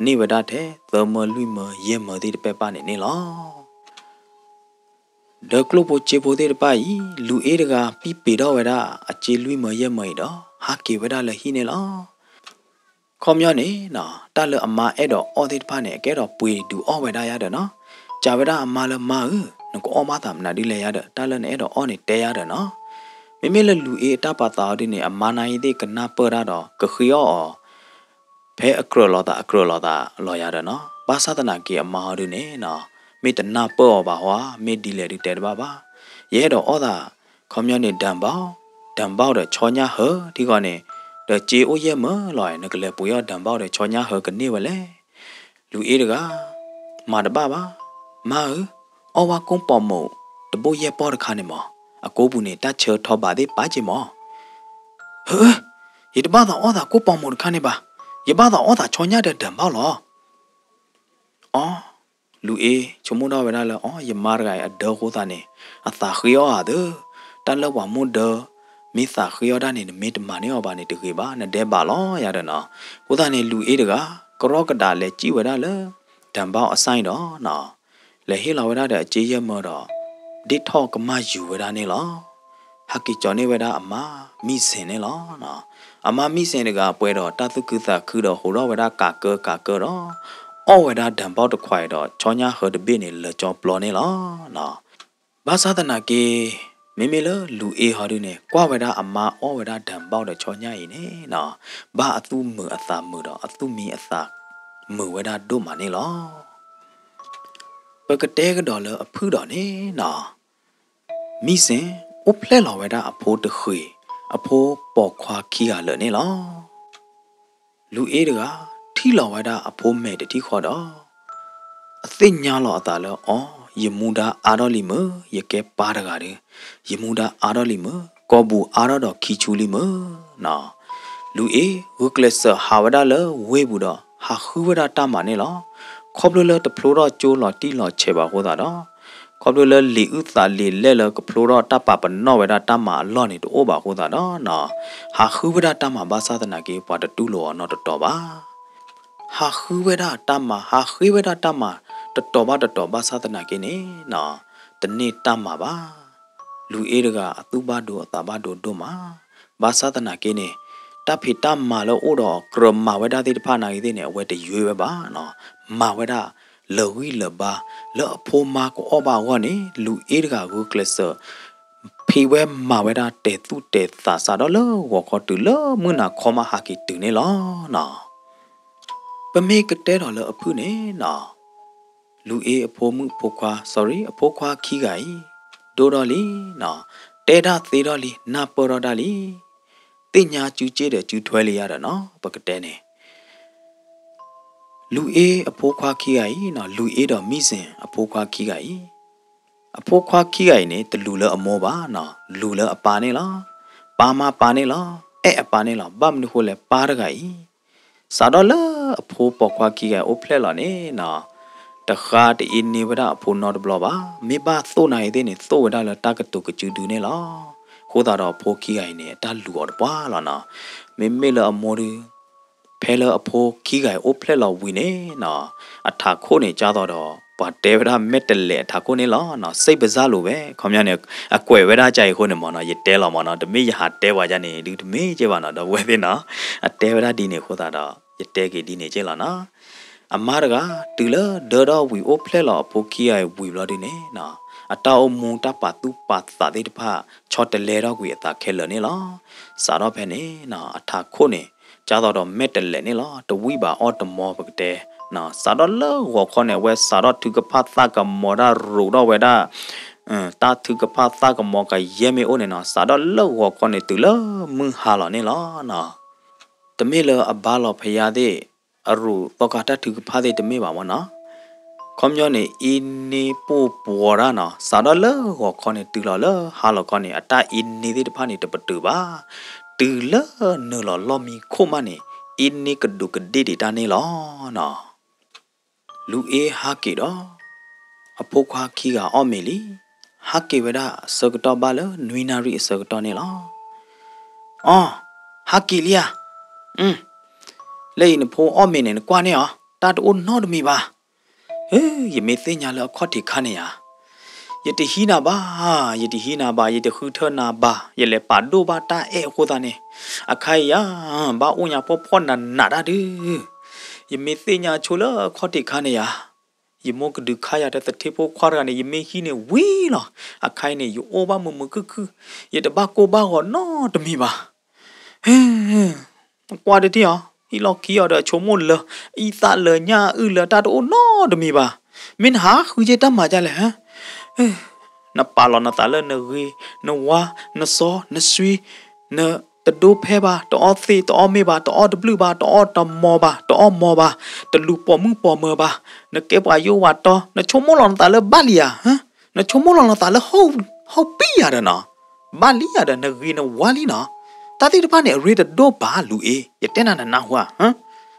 န့ၢ်ဝဲဒၣ်ထဲသၢမၢလွံၢ်မၢယဲၢ်မၢသ့ၣ်တဖၣ်န့ၣ်န့ၣ်လီၤ. ဒီးကျိၣ်ဖိစ့ဖိသ့ၣ်တဖၣ်အံၤ လူၤအ့တဂၤ ပံးပ့ၤထီၣ်ဝဲဒၣ်အစ့လွံၢ်မၢယဲၢ်မၢအံၤဒီး ဟးက့ၤဝဲဒၣ်လၢဟံၣ်န့ၣ်လီၤ. ခီပညီန့ၣ်နီၤ တၢ်လၢအမါအဲၣ်ဒိးအီၣ်သ့ၣ်တဖၣ်န့ၣ် အကအဲၣ်ဒိးပှ့ၤဒုးအီၣ်ဝဲဒၣ်ယါဒီးနီၤ, စံးဝဲဒၣ်အမါလၢ မါဧၢ, နကအီၣ်မးသးမနုၤဒ်လဲၣ်ယါဒီး တၢ်လၢနအဲၣ်ဒိးအီၣ်န့ၣ်တဲယါဒီးနီၤ. မ့မ့ၢ်လၢလူၤအ့အတၢ်ပာ်သးအီၤဒ်န့ၣ် အမါနာ်အံၤသ့ၣ်ကနၢ်ပၢၢ်တၢ်ဒီး ကဃ့အီၣ်အီၤ ဖဲအကြၢးလိာ်သးအကြၢးလိာ်သးလီၤယၤဒီးနီၤ. ဘၣ်ဆၣ်သနာ်က့အမါဟီဒုန့ၣ်နီၤ မ့ၢ်တနၢ်ပၢၢ်အီၤဘၣ်ဟီဧါ, မ့ၢ်ဒ်လဲၣ်ဒုးတဲတဘၣ်ဘၣ်. ယအဲၣ်ဒိးအီၣ်သး ခီပညီန့ၣ် ဒၢၣ်ဘီၣ်, ဒၢၣ်ဘီၣ်ဒီးဆီညၣ်ဟၢတံၢ်ဃီန့ၣ်, ဒီးစ့အိၣ်ယဲၢ်မၢလီၤ, နကလဲၤပှ့ၤအီၣ်ဒၢၣ်ဘီၣ်ဒီးဆီညၣ်ဟၢကန့ၢ်ဝဲလဲၣ်. လူၤအ့တဂၤ မၤတဘၣ်ဘၣ်, မါဧၢ, အီၣ်ဝဲကိၣ်ပီာ်မိၣ်တဘိၣ်ယဲၢ်ပီၢ်တခါန့ၣ်မၢ, အကိပူၤန့ၣ် တၢ်ဆၢထီဘးသ့ၣ်ပာ်က့ၤမၢ. ဟၢ, ယတဘၣ်သးအီၣ်သးကိၣ်ပီာ်မိၣ်တခါန့ၣ်ဘၣ်, ယဘၣ်သးအီၣ်သးဆီညၣ်ဒီးဒၢၣ်ဘီၣ်လီၤ. အီ, လူၤအ့ဆိကမိၣ်ထီၣ်ဝဲဒၣ်လၢ အီ, ယမါတဂၤအံၤအဒၢအဃိသတးန့ၣ် အသးဃ့အီၣ်ဧါသၢ, တၢ်လၢပှၤမိၢ်ဒၢ မ့ၢ်သးဃ့အီၣ်တၢ်န့ၣ် နမ့ၢ်တမၤန့ၢ်အီၤဘၣ်န့ၣ်တဂ့ၤဘၣ်, နဒဲးဘးလီၤယၤဒီးနီၤ. အဃိသတးန့ၣ် လူၤအ့တဂၤ ကရီကဒးလဲၤစံၣ်ဝဲဒၣ်လၢ ဒၢၣ်ဘီၣ်အစၢ်အံၤဒီးနီၤ, လဲၤဟ့ၣ်လီၤဝဲဒၣ်ဒီးအစ့ယဲၢ်မၢဒီး ဒ့ၣ်ထီၣ်ကမၢ်ယူၤဝဲဒၣ်န့ၣ်လီၤ. ဟးက့ၤကၠီၤန့ၢ်ဝဲဒၣ်အမါမံစ့ၣ်န့ၣ်လီၤ. အမါမံစ့ၣ်တဂၤပှဲၤဒီးတၢ်သူၣ်ခုသးခုဒီးဟးထီၣ်ဝဲဒၣ်ကးကၢကးကၢဒီး အီၣ်ဝဲဒၣ်ဒၢၣ်ဘီၣ်တခွးအံၤဒီးဆီညၣ်ဟၢတဘ့ၣ်န့ၣ် လၢာ်ကၠီပျီန့ၣ်လီၤ. ဘၣ်ဆၣ်သနာ်က့ မ့မ့ၢ်လၢလူၤအ့ဟီဒုန့ၣ် ကွၢ်ဝဲဒၣ်အမါအီၣ်ဝဲဒၣ်ဒၢၣ်ဘီၣ်ဒီးဆီညၣ်အံၤန့ၣ်နီၤ, ဘၣ်အသူၣ်မုာ်အသးမုာ်ဒီးအသူၣ်မံအသးမုာ်ဝဲဒၣ်ဒိၣ်မးန့ၣ်လီၤ. ပကတဲကဒီးလၢအဖုၣ်ဒီးန့ၣ်နီၤ, မံစ့ၣ် အိၣ်ဖျဲၣ်လီၤဝဲဒၣ်အဖိတဃ့ၢ်, အဖိပိာ်ခွါခံဂၤလၢာ်န့ၣ်လီၤ. လူၤအ့တဂၤ ထံၣ်လီၤဝဲဒၣ်အဖိမဲာ်တထံၣ်ဃီဒီး အသ့ၣ်ညါလီၤအသးလၢ အီ, ယမူဒါအါထီၣ်လံမၢ, ယကဲပၢ်တဂၤဒီး ယမူဒါအါထီၣ်လံမၢ, ကိာ်ပူၤအါထီၣ်ဒီးခံဆူလံမၢနီၤ. လူၤအ့ ဂုာ်ကျဲးစၢးဟးဝဲဒၣ်လၢဝ့ၢ်ပူၤဒီး ဟးဃုဝဲဒၣ်တၢ်မၤန့ၣ်လီၤ. ခီဖျိလၢတဖျိထီၣ်ကၠိလီၤတံၢ်လီၤဆဲးဘၣ်အဃိသတးဒီး ခီဖျိလၢလံာ်အုၣ်သးလံာ်လဲၢ်လၢကဖျိထီၣ်တၢ်ပာ်ပနီၣ်ဝဲဒၣ်တၢ်မၤအလီၢ်န့ၣ် တအိၣ်ဘၣ်အဃိသတးဒီးနီၤ, ဟးဃုဝဲဒၣ်တၢ်မၤဘၣ်ဆၣ်သနာ်က့ ပှၤတတူၢ်လိာ်အီၤနီတတီၤဘၣ်. ဟးဃုဝဲဒၣ်တၢ်မၤ ဟးဃုဝဲဒၣ်တၢ်မၤ တတီၤဘၣ်တတီၤဘၣ်ဆၣ်သနာ်က့န့ၣ်နီၤ, တန့ၢ်တၢ်မၤဘၣ်. လူၤအ့တဂၤအသူၣ်ဘၣ်ဒိအသးဘၣ်ဒိဒိၣ်မး, ဘၣ်ဆၣ်သနာ်က့န့ၣ် တၢ်ဖံးတၢ်မၤလၢအိၣ်ဒီးကြၢးမၤဝဲဒၣ်သ့ၣ်တဖၣ်နာ်က့သ့ၣ်န့ၣ် အဝဲတယွ့ဝဲဘၣ်နီၤ, မၤဝဲဒၣ်လၢာ်ဂံၢ်လၢာ်ဘါ လၢအဖိမါကအီၣ်ဘၣ်အဂီၢ်န့ၣ် လူၤအ့တဂၤဂုာ်ကျဲးစၢး ဖံးဝဲမၤဝဲဒၣ်တဲာ်သူၣ်တဲာ်သးစးဒီးလၢဂီၤခီတုၤလၢမုၢ်နၤခီမးဟးက့ၤတုၤန့ၣ်လီၤနီၤ. ပမ့ၢ်ကတဲထီၣ်လၢအဖုၣ်န့ၣ်နီၤ, လူၤအ့အဖိမုၣ်ဖိခွါ sorry အဖိခွါခံဂၤအံၤ ဒိၣ်ထီၣ်လံနီၤ, တဲတၢ်သ့ထီၣ်လံ နၢ်ပၢၢ်ထီၣ်တၢ်လံ. သ့ၣ်ညါစုစ့ၣ်ဒီးစုထွဲလံယၤဒီးနီၤ ပကတဲန့ၣ် လူၤအ့အဖိခွါခံဂၤအံၤနီၤ လူၤအ့ဒီးမံစ့ၣ်အဖိခွါခံဂၤအံၤ အဖိခွါခံဂၤအံၤန့ၣ် တလူၤလၢအမိၢ်ဘၣ်နီၤ လူၤလၢအပၢ်န့ၣ်လီၤ. ပၢ်မးပၢ်န့ၣ်လီၤ အဲၣ်အပၢ်န့ၣ်လီၤ. ဘၣ်မနုၤဃိလဲၣ် ပၢ်တဂၤအံၤ စးထီၣ်လၢအဖိပိာ်ခွါခံဂၤအိၣ်ဖျဲၣ်လီၤန့ၣ်နီၤ တဃါတအ့န့ၢ်ဝဲဒၣ်အဖိနီတဘျီဘၣ်. မ့ၢ်ဘၣ်သိၣ်နၤအံၤသ့ၣ်န့ၣ် သိၣ်ဝဲဒၣ်လၢတၢ်ကတိၤကစုဒုန့ၣ်လီၤ. အဃိသတးဒီးအဖိခံဂၤအံၤန့ၣ် အတၢ်လူၤအီၤတပှၢ်လီၤနီၤ. မ့မ့ၢ်လၢအမိၢ်ဒု ဖဲလၢအဖိခံဂၤအံၤအိၣ်ဖျဲၣ်လီၤဝံၤန့ၣ်နီၤ အထးခိၣ်န့ၣ် ကၢ်သိးဒီး ပှၤတဲဝဲဒၣ်မဲာ်တလဲးအထးခိၣ်န့ၣ်လီၤနီၤ စိတ်ပစလိဝဲ ခီပညီန့ၣ် အကွဲးဝဲဒၣ်ကါအံၤအဃိန့ၣ်မ့ၢ်နီၤ ယတဲလီၤမ့ၢ်နီၤ တမ့ၢ်ယဟးတဲပှၤကါန့ၣ် ဒုတမ့ၢ်ကဲဘၣ်နီၤ ဒီပုၢ်ဝဲၢ်သ့ၣ်နီၤ အတဲဝဲဒၣ်ဒ်န့ၣ်အဃိသတးဒီး ယတဲက့ၤဒ်န့ၣ်ကဲလီၤနီၤ အမါတဂၤ တုၤလၢဒၢထီၣ်ဝံၤအိၣ်ဖျဲၣ်လီၤအဖိခံဂၤအံၤဝံၤဘျီဒုန့ၣ်နီၤ အတၢ်အိၣ်မူတၢ်ပာ်သူၣ်ပာ်သးသ့ၣ်တဖၣ် ဆီတလဲထီၣ်ကွံာ်အသးခဲလၢာ်န့ၣ်လီၤ. စးထီၣ်ဖဲန့ၣ်နီၤ အထးခိၣ်န့ၣ် ကၢ်သိးဒီးမဲာ်တလဲးန့ၣ်လီၤ. တဝံၣ်ဘၣ်အီၣ်တမီၤပကတဲနီၤ စးထီၣ်လၢဂီၤခီန့ၣ် အဝဲစးထီၣ်ထုကဖၣ်သၣ်ကမီၤတၢ် ရိးထီၣ်ဝဲဒၣ် တၢ်ထုကဖၣ်သၣ်ကမီၤကယဲၢ်မ့ၢ်အိၣ်န့ၣ်နီၤ စးထီၣ်လၢဂီၤခီန့ၣ် တုၤလၢမုၢ်ဟါလီၤန့ၣ်လီၤနီၤ. တမ့ၢ်လၢအဘါလီၤဖယါသ့ၣ် အရူးသီခါတၢ်ထုကဖၣ်သ့ၣ်တမ့ၢ်ဘၣ်မ့ၢ်နီၤ. ခီပညီန့ၣ် အ့န့ပိၢ်ပှီၤတၢ်နီၤ စးထီၣ်လၢဂီၤခီန့ၣ် တုၤလီၤလၢဟါလီၤခီန့ၣ် အတၢ်အ့န့သ့ၣ်တဖၣ်န့ၣ် တပတုာ်ဘၣ်. တုၤလၢနုာ်လီၤလီၢ်မံခိၣ်မးန့ၣ် အ့န့ကဒူးကဒ့ၣ်ဒံးတၢ်န့ၣ်လီၤနီၤ. လူၤအ့ဟးက့ၤဒီး အဖိခွါခံဂၤအီၣ်မ့ၤလံ. ဟးက့ၤဝဲဒၣ်အဆၢကတီၢ်ဘၣ်လၢနွံနၣ်ရံၣ်အဆၢကတီၢ်န့ၣ်လီၤ. အီ, ဟးက့ၤလံဧါ. အ, လၢအံၤနဖိအီၣ်မ့ၤန့ၣ် နကွၢ်န့ၢ်အီၤ တၢ်တအိၣ်နီတမံၤဘၣ်. ဟ့, ယမ့ၢ်သ့ၣ်ညါလၢအခီၣ်ထံးခါန့ၣ်ဧါ, ယတဟံးနၤဘၣ်, ယတဟံးနၤဘၣ်, ယတဃုထၢနၤဘၣ်, ယလဲၤပာ်ဒိၣ်ဘၣ်တၢ်အဲၣ်အဃိသတးန့ၣ်, အခါအံၤဧါ, ဘၣ်အိၣ်ညါဖှီၣ်ဖှီၣ်နးနးတၢ်ဒုး, ယမ့ၢ်သ့ၣ်ညါဆိလၢအခီၣ်ထံးခါန့ၣ်ဧါ, ယမိၢ်ကဒုးခါယၤတသထ့ဖိခွါတဂၤန့ၣ် ယမ့ၢ်ဟံးန့ၣ်ဝံၤလီၤ. အခါအံၤန့ၣ် ယအိၣ်ဘၣ်မုာ်မုာ်ခုၣ်ခုၣ်, ယတဘၣ်ကိၢ်ဘၣ်ဂီၤနီတမံၤဘၣ်. ဟ့, ကွၢ်တထံၣ်အီၤ, ဟံၣ်လီၢ်ခံအီၤဒီး ဆိကမိၣ်လၢ အံသၣ်လၢညၣ်အုၣ်လၢတၢ်တအိၣ်နီတမံၤဘၣ်. မ့ၢ်နဟးဃုက့ၤတၢ်မၤဒ်လဲၣ်, နပာ်လီၤနသးလၢနဂ့ၤ, နဝါ, နစီ, နစွံ, နတဒိဖဲဘၣ်, တအီသ့ၣ်တအီမ့ၢ်ဘၣ်, တအီတဘျုးဘၣ်, တအီတမီၤဘၣ်, တအီမီၤဘၣ်, တလူၤပိာ်မုၣ်ပိာ်မၢၤဘၣ်, နကဲပှၤယိၣ်ပှၤတီ, နဆိကမိၣ်လီၤနသးလၢဘၣ်လံဧါ. နဆိကမိၣ်လီၤနသးလၢ ဟီၣ်ပံယၤဒီးနီၤ, ဘၣ်လံယၤဒီး နဂ့ၤနဝါလံနီၤ. တၢ်သ့ၣ်တဖၣ်န့ၣ် အရ့တဒိၣ်ဘၣ် လူၤအ့, ယတဲနၤနနၢ်ဟူဧါ.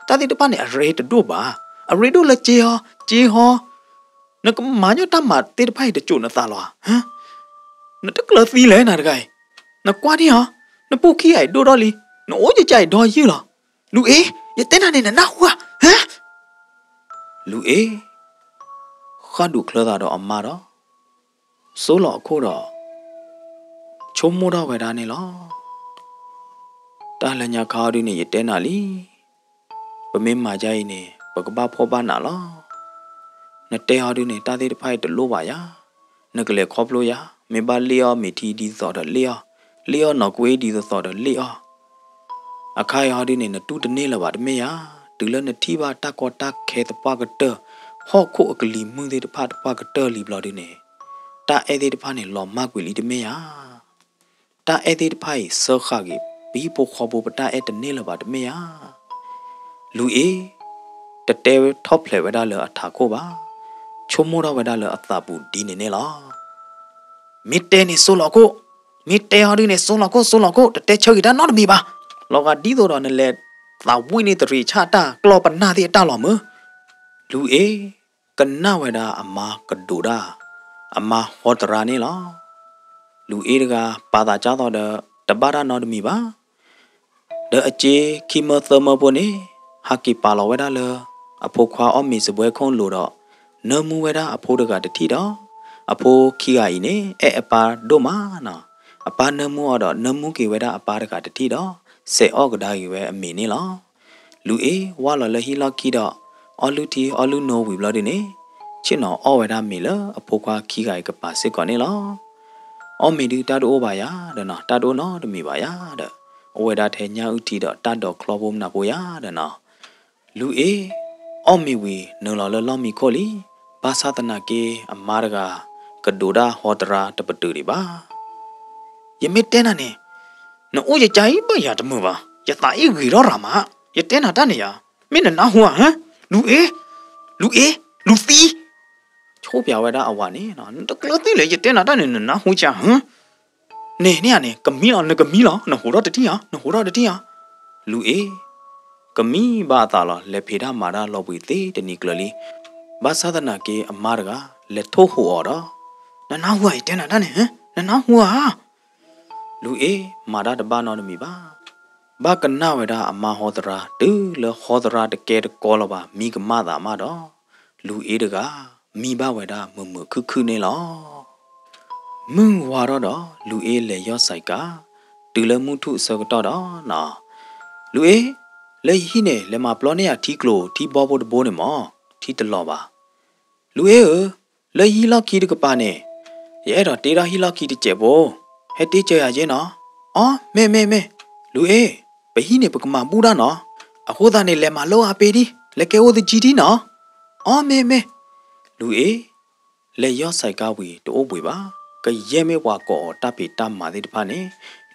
တၢ်သ့ၣ်တဖၣ်န့ၣ် အရ့တဒိၣ်ဘၣ်. အရ့ဒိၣ်လၢက့ၤဟီ, က့ၤဟီ, နကမၤညီတၢ်မၤသ့ၣ်တဖၣ်အံၤတစိာ်နသးလီၤဧါ. နတကျၢၤသံလဲၣ်နၤတဂၤအံၤ, နကွၢ်န့ၢ်အီၤ, နပိာ်ခံဂၤအံၤဒိၣ်ထီၣ်လံ, နအိၣ်ကကးအံၤဒီယုၢ်လီၤ. လူၤအ့, ယတဲနၤန့ၣ် နနၢ်ဟူဧါ. လူၤအ့ ဃၣ်ဒူးချၢသးဒီးအမါဒီး စိလီၤအခိၣ်ဒီး ဆိကမိၣ်ထီၣ်ဝဲဒၣ်န့ၣ်လီၤ. တၢ်လၢညါခါအီၤဒုန့ၣ် ယတဲနၤလံ, ပမ့ၢ်မၤဒ်အံၤန့ၣ် ပကဘၣ်ဖှီၣ်ဘၣ်နးလီၤ. နတဲအီၤဒုန့ၣ် တၢ်သ့ၣ်တဖၣ်အံၤတလိၣ်ဘၣ်ယၤ, နကလဲၤခီဖျိယၤ, မ့ၢ်ဘၣ်လ့ၣ်အီၣ်မ့ၤထံဒ်သိးဒီးလ့ၣ်အီၣ်, လ့ၣ်အီၣ်နီၢ်ကွ့ဒ်သိးဒီးလ့ၣ်အီၣ်. အခါအံၤအီၤဒုန့ၣ် နတူၢ်တန့ၢ်လၢၤဘၣ်တမ့ၢ်ဧါ. တုၤလၢနထံၣ်ဘၣ်တၢ်ကီတၢ်ခဲသပှၢ်ကတၢၢ်, ဟီၣ်ခိၣ်အကလံၤမုၢ်သ့ၣ်တဖၣ်သပှၢ်ကတၢၢ်လံဘျီဒုန့ၣ်, တၢ်အဲၣ်သ့ၣ်တဖၣ်န့ၣ် လီၤမၢ်ကွံာ်လံတမ့ၢ်ဧါ. တၢ်အဲၣ်သ့ၣ်တဖၣ်အံၤ စၢဃာ်က့ၤ ပဟံၣ်ဖိဃီဖိပတၢ်အဲၣ်တန့ၢ်လၢၤဘၣ်တမ့ၢ်ဧါ. လူၤအ့ တတဲထီၣ်ဖျဲးဝဲဒၣ်လၢအထးခိၣ်ဘၣ်, ဆိကမိၣ်ထီၣ်ဝဲဒၣ်လၢအသးပူၤဒ်န့ၣ်န့ၣ်လီၤ. မ့ၢ်တဲန့ၣ်စိလီၤခိၣ်, မ့ၢ်တဲအီၤဒုန့ၣ် စိလီၤခိၣ် စိလီၤခိၣ် တတဲဆၢက့ၤတၢ်နီတမံၤဘၣ်. လီၤဂာ်ဒ်သိးဒီးနလဲၤသးဝံၣ်န့ၢ်တရံးဆၣ်တၢ်ကျီၢ်ပနၢ်သ့ၣ်အတၢ်လီၤမၢ်. လူၤအ့ ကနၣ်ဝဲဒၣ်အမါကဒိးတၢ်, အမါဟီတရါန့ၣ်လီၤ. လူၤအ့တဂၤ ပာ်သးကၢ်သိးဒီး တဘၣ်တၢ်နီတမံၤဘၣ်. ဒီးအက့ခံမၢသၢမၢဖိန့ၣ် ဟးက့ၤပာ်လီၤဝဲဒၣ်လၢ အဖိခွါအီၣ်မ့ၤစပွဲခိၣ်လိၤဒီး နၢမူဝဲဒၣ်အဖိတဂၤတထံၣ်ဒီး အဖိခံဂၤအံၤန့ၣ် အဲၣ်အပၢ်ဒိၣ်မးနီၤ. အပၢ်နၢမူအီၤဒီး နၢမူက့ၤဝဲဒၣ်အပၢ်တဂၤတထံၣ်ဒီး စဲးအီၣ်ကဒါက့ၤဝဲအမ့ၤန့ၣ်လီၤ. လူၤအ့ ဝၢ်လီၤလၢဟံၣ်လီၢ်ခံဒီး အီၣ်လုၢ်ထံအီလုၢ်နိဝံၤဘျီဒုန့ၣ် ဆ့ၣ်နီၤအီၣ်ဝဲဒၣ်မ့ၤလၢအဖိခွါခံဂၤအံၤကပၤစ့ၢ်ကီးန့ၣ်လီၤ. အီၣ်မ့ၤဒုတၢ်တအိၣ်ဘၣ်ယၤဒီးနီၤ, တၢ်တအိၣ်နီတမံၤဘၣ်ယၤဒီး အိၣ်ဝဲဒၣ်ထဲညၣ်အုၣ်ထံဒီးတၢ်ဒိးချီဖိမနၤဖိယၤဒီးနီၤ. လူၤအ့ အီၣ်မ့ၤဝံၤနုာ်လီၤလၢလီၢ်မံခိၣ်လံ. ဘၣ်ဆၣ်သနာ်က့ အမါတဂၤ ကဒိးတၢ်ဟီတရါတပတုာ်ဒံးဘၣ်. ယမ့ၢ်တဲနၤန့ၣ်, နအိၣ်ယကါအံၤဘၣ်ယၤတမုာ်ဘၣ်, ယသးအ့ၣ်ဂ့ၤထီၣ်ရၤမး, ယတဲနၤတၢ်န့ၣ်ယၤ, မ့ၢ်နနၢ်ဟူဧါ, ဟၢ, လူၤအ့, လူၤအ့, လူၤသံ, ဆိပၠးဝဲဒၣ်အဝၤန့ၣ်, နတကျၢၤသ့ၣ်လဲၣ်, ယတဲနၤတၢ်န့ၣ် နနၢ်ဟူကါ, ဟၢ, န့ၣ်န့ၣ်ဧါန့ၣ် ကမံလီၤ, နကမံလီၤ, နဟူးထီၣ်တထံၣ်ဧါ, နဟူးထီၣ်တထံၣ်ဧါ, လူၤအ့ ကမံဘၣ်အသးလီၤ, လဲၤဖံးတၢ်မၤတၢ်လီၤဘှံးသ့တနံၤကျၢၤလံ, ဘၣ်ဆၣ်သနာ်က့အမါတဂၤ လဲၤထိၣ်ဟူးအီၤဒီး, နနၢ်ဟူဧါ ယတဲနၤတၢ်န့ၣ်, နနၢ်ဟူဧါ, လူၤအ့ မၤတၢ်တဘၣ်နီတမံၤဘၣ်, ဘၣ်ကနၣ်ဝဲဒၣ်အမါဟီသရၣ် တုၤလၢဟီသရၣ်တကဲတကီလၢၤဘၣ် မံကမၣ်သးမးဒီး, လူၤအ့တဂၤ မံဘၣ်ဝဲဒၣ်မုာ်မုာ်ခုၣ်ခုၣ်န့ၣ်လီၤ. မုၢ်ဝါထီၣ်ဒီး လူၤအ့လဲၤယီၢ်စဲးကၤ, တုၤလၢမုၢ်ထူၣ်အဆၢကတီၢ်ဒီးနီၤ, လူၤအ့, လၢယဟံၣ်န့ၣ် လဲၤမၤပျီန့ၢ်ယၤထံကျိၤထံဘီဖိတဘိန့ၣ်မး, ထံတလီၤဘၣ်. လူၤအ့ဧၢ, လၢယဟံၣ်လီၢ်ခံတကပၤန့ၣ်, ယအဲၣ်ဒိးတ့ထီၣ်ဟံၣ်လီၢ်ခံတစဲးဖိ, ဟဲတ့စၢၤယၤက့နီၤ. အီ, မ့ၢ်မ့ၢ်မ့ၢ်, လူၤအ့, ပဟံၣ်န့ၣ်ပကမၤဘူၣ်တၢ်နီၤ, အဃိသတးန့ၣ် လဲၤမၤလိအါပ့ၤဒံး, လဲၤကဲအိၣ်သကံဒံးနီၤ. အီ, မ့ၢ်မ့ၢ်, လူၤအ့ လဲၤယီၢ်စဲးကၤဝံၤတအိၣ်ဘှံးဘၣ်, ကယဲၢ်မ့ၢ်ပှၤကိးအီၤတၢ်ဖံးတၢ်မၤသ့ၣ်တဖၣ်န့ၣ်,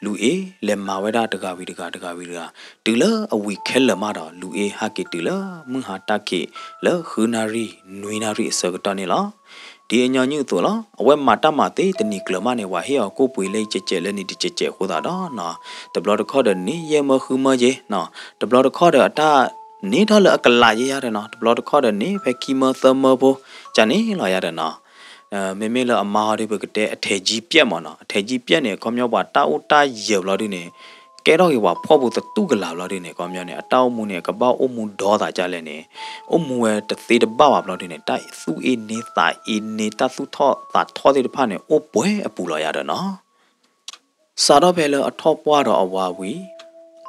လူၤအ့လဲၤမၤဝဲဒၣ်တဂၤဝံၤတဂၤ တဂၤဝံၤတဂၤ, တုၤလၢအဝံၤခဲလၢာ်မးဒီး လူၤအ့ဟးက့ၤတုၤလၢမုၢ်ဟါတၢ်ခံး လၢဃုနၣ်ရံၣ်နွံနၣ်ရံၣ်အဆၢကတီၢ်န့ၣ်လီၤ. ဒ်အညီနုၢ်အသိးလီၤ, အဝဲမၤတၢ်မၤသ့တနံၤကျၢၤမးန့ၣ် ပှၤဟ့ၣ်အီၤကိၣ်ပှ့ၤလၢယကဲးကဲးလၢန့ၣ်တကဲးကဲးအဃိသတးဒီး တဘျီတခီၣ်ဒီးန့ၣ် ယဲၢ်မၢဃုမၢယ့ၤ, တဘျီတခီၣ်ဒီးအတၢ်န့ၢ်ထီၣ်လၢအကလးယ့ၤယၤဒီးနီၤ, တဘျီတခီၣ်ဒီးန့ၣ် ဖဲခံမၢသၢမၢဖိ ကန့ၣ်လီၤယၤဒီးနီၤ. မ့မ့ၢ်လၢအမါဟီဒုး ပကတဲအထဲးကံပျဲၣ်မးနီၤ, အထဲးကံပျဲၣ်န့ၣ် ခီပညီပှၤတၢ်အိၣ်တၢ်ယၢၤဘျီဒုန့ၣ် ကဲထီၣ်က့ၤပှၤဖှီၣ်ပူၤသတူၢ်ကလာ်ဘျီဒုန့ၣ် ခီပညီန့ၣ် အတၢ်အိၣ်မူန့ၣ် အကဘၣ်အိၣ်မူဒီသးဒ်လဲၣ်န့ၣ် အိၣ်မူဝဲတသ့တဘၣ်ဘၣ်ဘျီဒုန့ၣ် တၢ်သူၣ်အ့န့သးအ့န့ တၢ်သူၣ်ထီၣ်သးထီၣ်သ့ၣ်တဖၣ်န့ၣ် အိၣ်ပှဲၤအပူၤလီၤယၤဒီးနီၤ. စးထီၣ်ဖဲလၢအထီၣ်ပှၢ်ဒီးအဝၤဝံၤ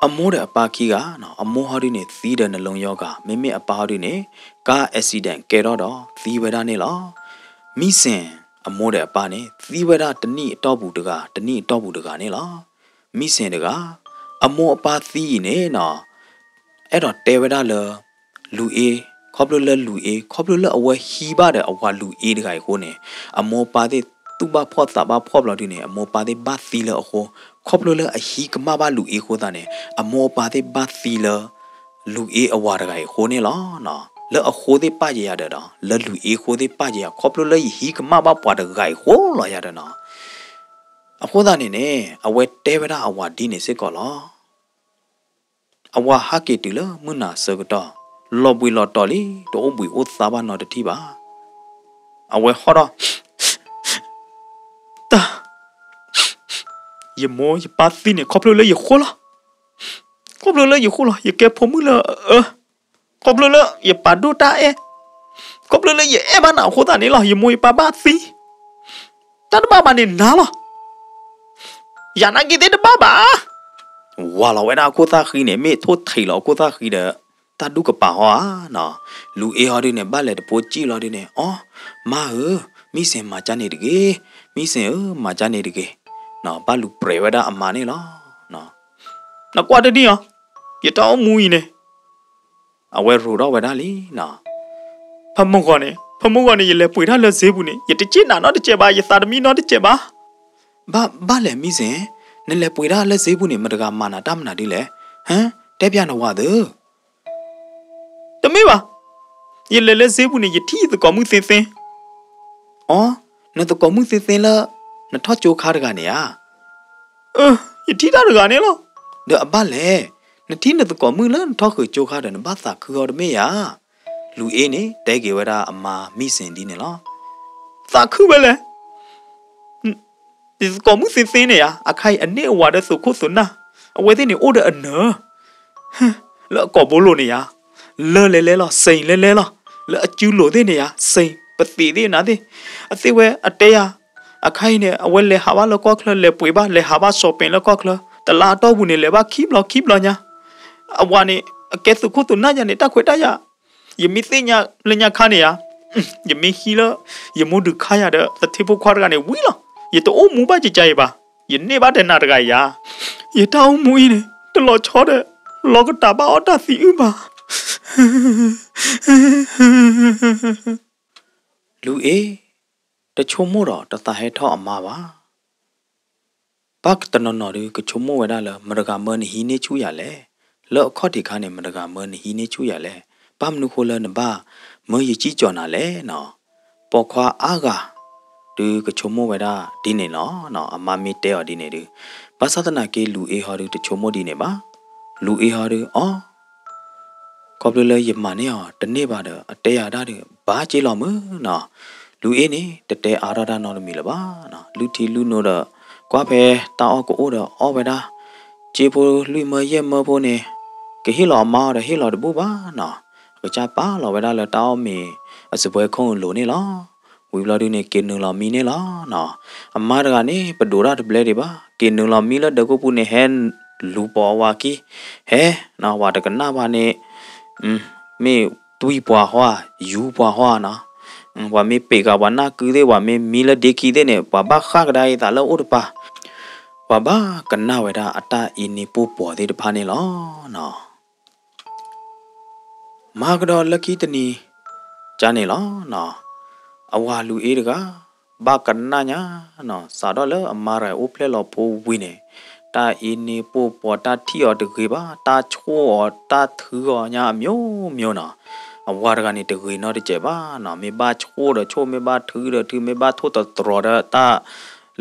အမိၢ်ဒီးအပၢ်ခံဂၤ, အမိၢ်ဟီဒုန့ၣ် သံဒီးနလီယီဂၤ, မ့မ့ၢ်အပၢ်ဟီဒုန့ၣ် car accident ကဲထီၣ်ဒီးသံဝဲဒၣ်န့ၣ်လီၤ. မံစ့ၣ် အမိၢ်ဒီးအပၢ်န့ၣ် သံဝဲဒၣ်တနံၣ်အတီၢ်ပူၤတဂၤ တနံၣ်အတီၢ်ပူၤတဂၤန့ၣ်လီၤ. မံစ့ၣ်တဂၤ အမိၢ်အပၢ်သံအံၤန့ၣ်နီၤ အဲၣ်ဒိးတဲဝဲဒၣ်လၢ လူၤအ့, ခီဖျိလၢလူၤအ့, ခီဖျိလၢအဝဲဟံးဘၣ်ဒီးအဝၤလူၤအ့တဂၤအံၤအဃိန့ၣ်, အမိၢ်အပၢ်သ့ၣ်သူၣ်ဘၣ်ဖှီၣ်သးဘၣ်ဖှီၣ်ဘျီဒုန့ၣ် အမိၢ်အပၢ်သ့ၣ်ဘၣ်သံလၢအဃိ, ခီဖျိလၢအဟံးကမၣ်ဘၣ်လူၤအ့အဃိသတးန့ၣ် အမိၢ်အပၢ်သ့ၣ်ဘၣ်သံလၢ လူၤအ့အဝၤတဂၤအံၤအဃိန့ၣ်လီၤ. လၢအဃိသ့ၣ်ပာ်ယဲၤယၤဒီး, လၢလူၤအ့အဃိသ့ၣ်ပာ်ယဲၤယၤ ခီဖျိလၢယဟံးကမၣ်ဘၣ်ပှၤတဂၤအံၤအဃိလီၤယၤဒီးနီၤ. အဃိသတးန့ၣ်န့ၣ် အဝဲတဲဝဲဒၣ်အဝၤဒ်န့ၣ်စ့ၢ်ကီးလီၤ. အဝၤဟးက့ၤတုၤလၢမုၢ်နၤဆၢကတီၢ်, လီၤဘှံးလီၤတီၤလံ, တအိၣ်ဘှံးအိၣ်သါဘၣ်နီတထံၣ်ဘၣ်. အဝဲဟီၣ်ဒီး, တၢ်, ယမိၢ်ယပၢ်သံန့ၣ် ခီဖျိလၢယဃိလီၤ. ခီဖျိလၢယဃိလီၤ, ယကဲဖိမုၣ်လၢအအၢ, ခီဖျိလၢယပာ်ဒိၣ်တၢ်အဲၣ်, ခီဖျိလၢယအဲၣ်ဘၣ်နၤအဃိသတးန့ၣ်လီၤ, ယမိၢ်ယပၢ်ဘၣ်သံ တၢ်တဘၣ်ဘၣ်န့ၣ်နၤလီၤ. ယၤနာ်က့ၤသ့ၣ်တဘၣ်ဘၣ်. ဝၤလီၤဝဲဒၣ်အခိၣ်သၣ်ဃံန့ၣ် မ့ၢ်ထိၣ်ထံးလီၤအခိၣ်သၣ်ဃံဒီး တၢ်ဒူၣ်ကပၤဟီဧါ. လူၤအ့ဟီဒုန့ၣ် ဘၣ်လဲၤတပိစံၣ်လီၤဒုန့ၣ် အီ, မါဧၢ, မံစ့ၣ်မၤကၢ်န့ၣ်တဂ့ၤ, မံစ့ၣ်ဧၢ, မၤကၢ်န့ၣ်တဂ့ၤ. ဘၣ်လူၤပြဲးဝဲဒၣ်အမါန့ၣ်လီၤ. နကွၢ်တဒံၣ်အီၤ, ယတၢ်အိၣ်မူအံၤန့ၣ် အဝဲရိးထီၣ်ဝဲဒၣ်လံနီၤ. ဖဲမုၢ်ဂီၤန့ၣ်, ဖဲမုၢ်ဂီၤန့ၣ် ယလဲၤပှ့ၤတၢ်လၢစ့ပူၤန့ၣ် ယတစ့ၣ်နၤနီတစဲးဘၣ်, ယသးတမံနီတစဲးဘၣ်. ဘၣ်, ဘၣ်လဲၣ်မံစ့ၣ်, နလဲၤပှ့ၤတၢ်လၢစ့ပူၤန့ၣ် မတဂၤမၤနၤတၢ်မနုၤဒ်လဲၣ်. ဟၢ, တဲပျးနဝၤသု. တမ့ၢ်ဘၣ်, ယလဲၤလၢစ့ပူၤန့ၣ် ယထံၣ်ယသကိးမုၣ်သ့သ့. အီ, နသကိးမုၣ်သ့သ့လၢ နထီၣ်ကၠိခါတဂၤန့ၣ်ဧါ. အၢ, ယထံၣ်တၢ်တဂၤန့ၣ်လီၤ. ဒီးအဘၣ်လဲၣ်, နထံၣ်နသကိးမုၣ်လၢနထီၣ်ဃုာ်ကၠိခါဒီး နဘၣ်သးခုအီၤတမ့ၢ်ဧါ. လူၤအ့န့ၣ် တဲက့ၤဝဲဒၣ်အမါမံစ့ၣ်ဒ်န့ၣ်လီၤ. သးခုဝဲလဲၣ်. ယသကိးမုၣ်သ့သ့န့ၣ်ဧါ, အခါအံၤအန့ၢ်အဝၤဒီးသုးခိၣ်သုးနၢ်, အဝဲသ့ၣ်န့ၣ်အိၣ်ဒီးအနၢၤ လၢအကိာ်ဘိလိၤန့ၣ်ဧါ, လၢလဲၤလဲၤလီၤ, စ့ၣ်လဲၤလဲၤလီၤ, လၢအစုလိၤသ့ၣ်န့ၣ်ဧါ, စ့ၣ်ပသံးသ့ၣ်နၤသ့ၣ်, အသ့ၣ်ဝဲအတဲယၤ, အခါအံၤန့ၣ် အဝဲလဲၤဟးဘၣ်လၢကီၢ်ချၢ, လဲၤပှ့ၤဘၣ်, လဲၤဟးဘၣ် shopping လၢကီၢ်ချၢ, တလါအတီၢ်ပူၤန့ၣ် လဲၤဘၣ်ခံဘျီခံဘျီညါ, အဝၤန့ၣ် အကဲသုးခိၣ်သုးနၢ်ယၤန့ၣ် တၢ်ခွဲးတၢ်ယာ်, ယမ့ၢ်သ့ၣ်ညါလၢညါခါန့ၣ်ဧါ, ယမ့ၢ်ဟံးလၢ ယမိၢ်ဒုးခါယၤဒီး သထ့ဖိခွါတဂၤန့ၣ်ဝံၤလီၤ. ယတအိၣ်မူဘၣ်ကကါအံၤဘၣ်, ယန့ၢ်ဘၣ်တနၤတဂၤအံၤဧါ, ယတၢ်အိၣ်မူအံၤန့ၣ် တလီၤဆီဒီး လီၤကတၢ်ဘၣ်အီၣ်တၢ်သံအုၣ်ဘၣ်. လူၤအ့ တဆိကမိၣ်ဒီးတသးဟဲထီၣ်အမါဘၣ်. ဘၣ်တနီၤနီၤဒုးကဆိကမိၣ်ဝဲဒၣ်လၢ မတဂၤမၢနဟံးန့ၢ်ဆူၣ်ယၤလဲၣ်, လၢအခီၣ်ထံးခါန့ၣ် မတဂၤမၢနဟံးန့ၢ်ဆူၣ်ယၤလဲၣ်, ဘၣ်မနုၤဃိလၢနဘၣ်မၢယစံၣ်ကၠီၤနၤလဲၣ်နီၤ. ပိာ်ခွါအါဂၤဒုးကဆိကမိၣ်ဝဲဒၣ်ဒ်န့ၣ်လီၤ. အမါမ့ၢ်တဲအီၤဒ်န့ၣ်ဒုး, ဘၣ်ဆၣ်သနာ်က့ လူၤအ့ဟီဒုးတဆိကမိၣ်ဒ်န့ၣ်ဘၣ်. လူၤအ့ဟီဒုး အီ ခီဖျိလၢယမၤန့ၢ်အီၤတန့ၢ်ဘၣ်ဒီး အတဲယၤဒၣ်ဒုး ဘၣ်က့လီၤမုၢ်နီၤ. လူၤအ့န့ၣ် တတဲအါထီၣ်တၢ်နီတမံၤလၢၤဘၣ်နီၤ. လုၢ်ထံလုၢ်နိဒီး ကွၢ်ဖဲတၢ်အီၣ်ကအိၣ်ဒီးအီၣ်ဝဲဒၣ်, ကၠ့ဖိလွံၢ်မၢယဲၢ်မၢဖိန့ၣ် ကဟ့ၣ်လီၤအမါအီၤဒီးဟ့ၣ်လီၤတဘူၣ်ဘၣ်နီၤ. အကစၢ်ပာ်လီၤဝဲဒၣ်လၢတၢ်အီၣ်မ့ၤအစပွဲခိၣ်လိၤန့ၣ်လီၤ. ဝံၤဘျီဒုန့ၣ် က့ၤနုာ်လီၤမံန့ၣ်လီၤနီၤ. အမါတဂၤန့ၣ် ပဒိးတၢ်တဘျဲဒံးဘၣ်, က့ၤနုာ်လီၤမံလၢဒၢးကိၢ်ပူၤန့ၣ် ဟဲလူၤပိာ်အဝၤခံ, ဟဲနီၤ ဝၤတကနၣ်ဘၣ်န့ၣ် မ့ၢ်တွံၢ်ပှၤဟီဧါ, ယူၤပှၤဟီဧါနီၤ. ပှၤမ့ၢ်ပ့းဃာ်ပှၤနၢ်ကုသ့ၣ် ပှၤမ့ၢ်မံလၢဒ့ခံသ့ၣ်န့ၣ် ပှၤဘၣ်ဃၣ်ကဒါအံၤသးလၢအအိၣ်တပၤ, ပှၤဘၣ်ကနၣ်ဝဲဒၣ်အတၢ်အ့န့ၢ်ပိၢ်ပိာ်သ့ၣ်တဖၣ်န့ၣ်လီၤနီၤ. မၤကဒီးလၢခံတနံၤကါန့ၣ်လီၤနီၤ. အဝၤလူၤအ့တဂၤ ဘၣ်ကနၣ်ညါနီၤ, စးထီၣ်လၢအမါတဂၤအိၣ်ဖျဲၣ်လီၤဖိဝံၤန့ၣ် တၢ်အ့န့ၢ်ပိၢ်ပိာ် တၢ်ထံၣ်အီၤတဂ့ၤဘၣ်, တၢ်ဆိၣ်အီၤ တၢ်ထုအီၤညါအမျိုးမျိုးနီၤ. အဝၤတဂၤန့ၣ်တဂ့ၤနီတစဲးဘၣ်နီၤ, မ့ၢ်ဘၣ်ဆိၣ်ဒီးဆိၣ်, မ့ၢ်ဘၣ်ထုဒီးထု, မ့ၢ်ဘၣ်ထိၣ်သတြီၤဒီးတၢ်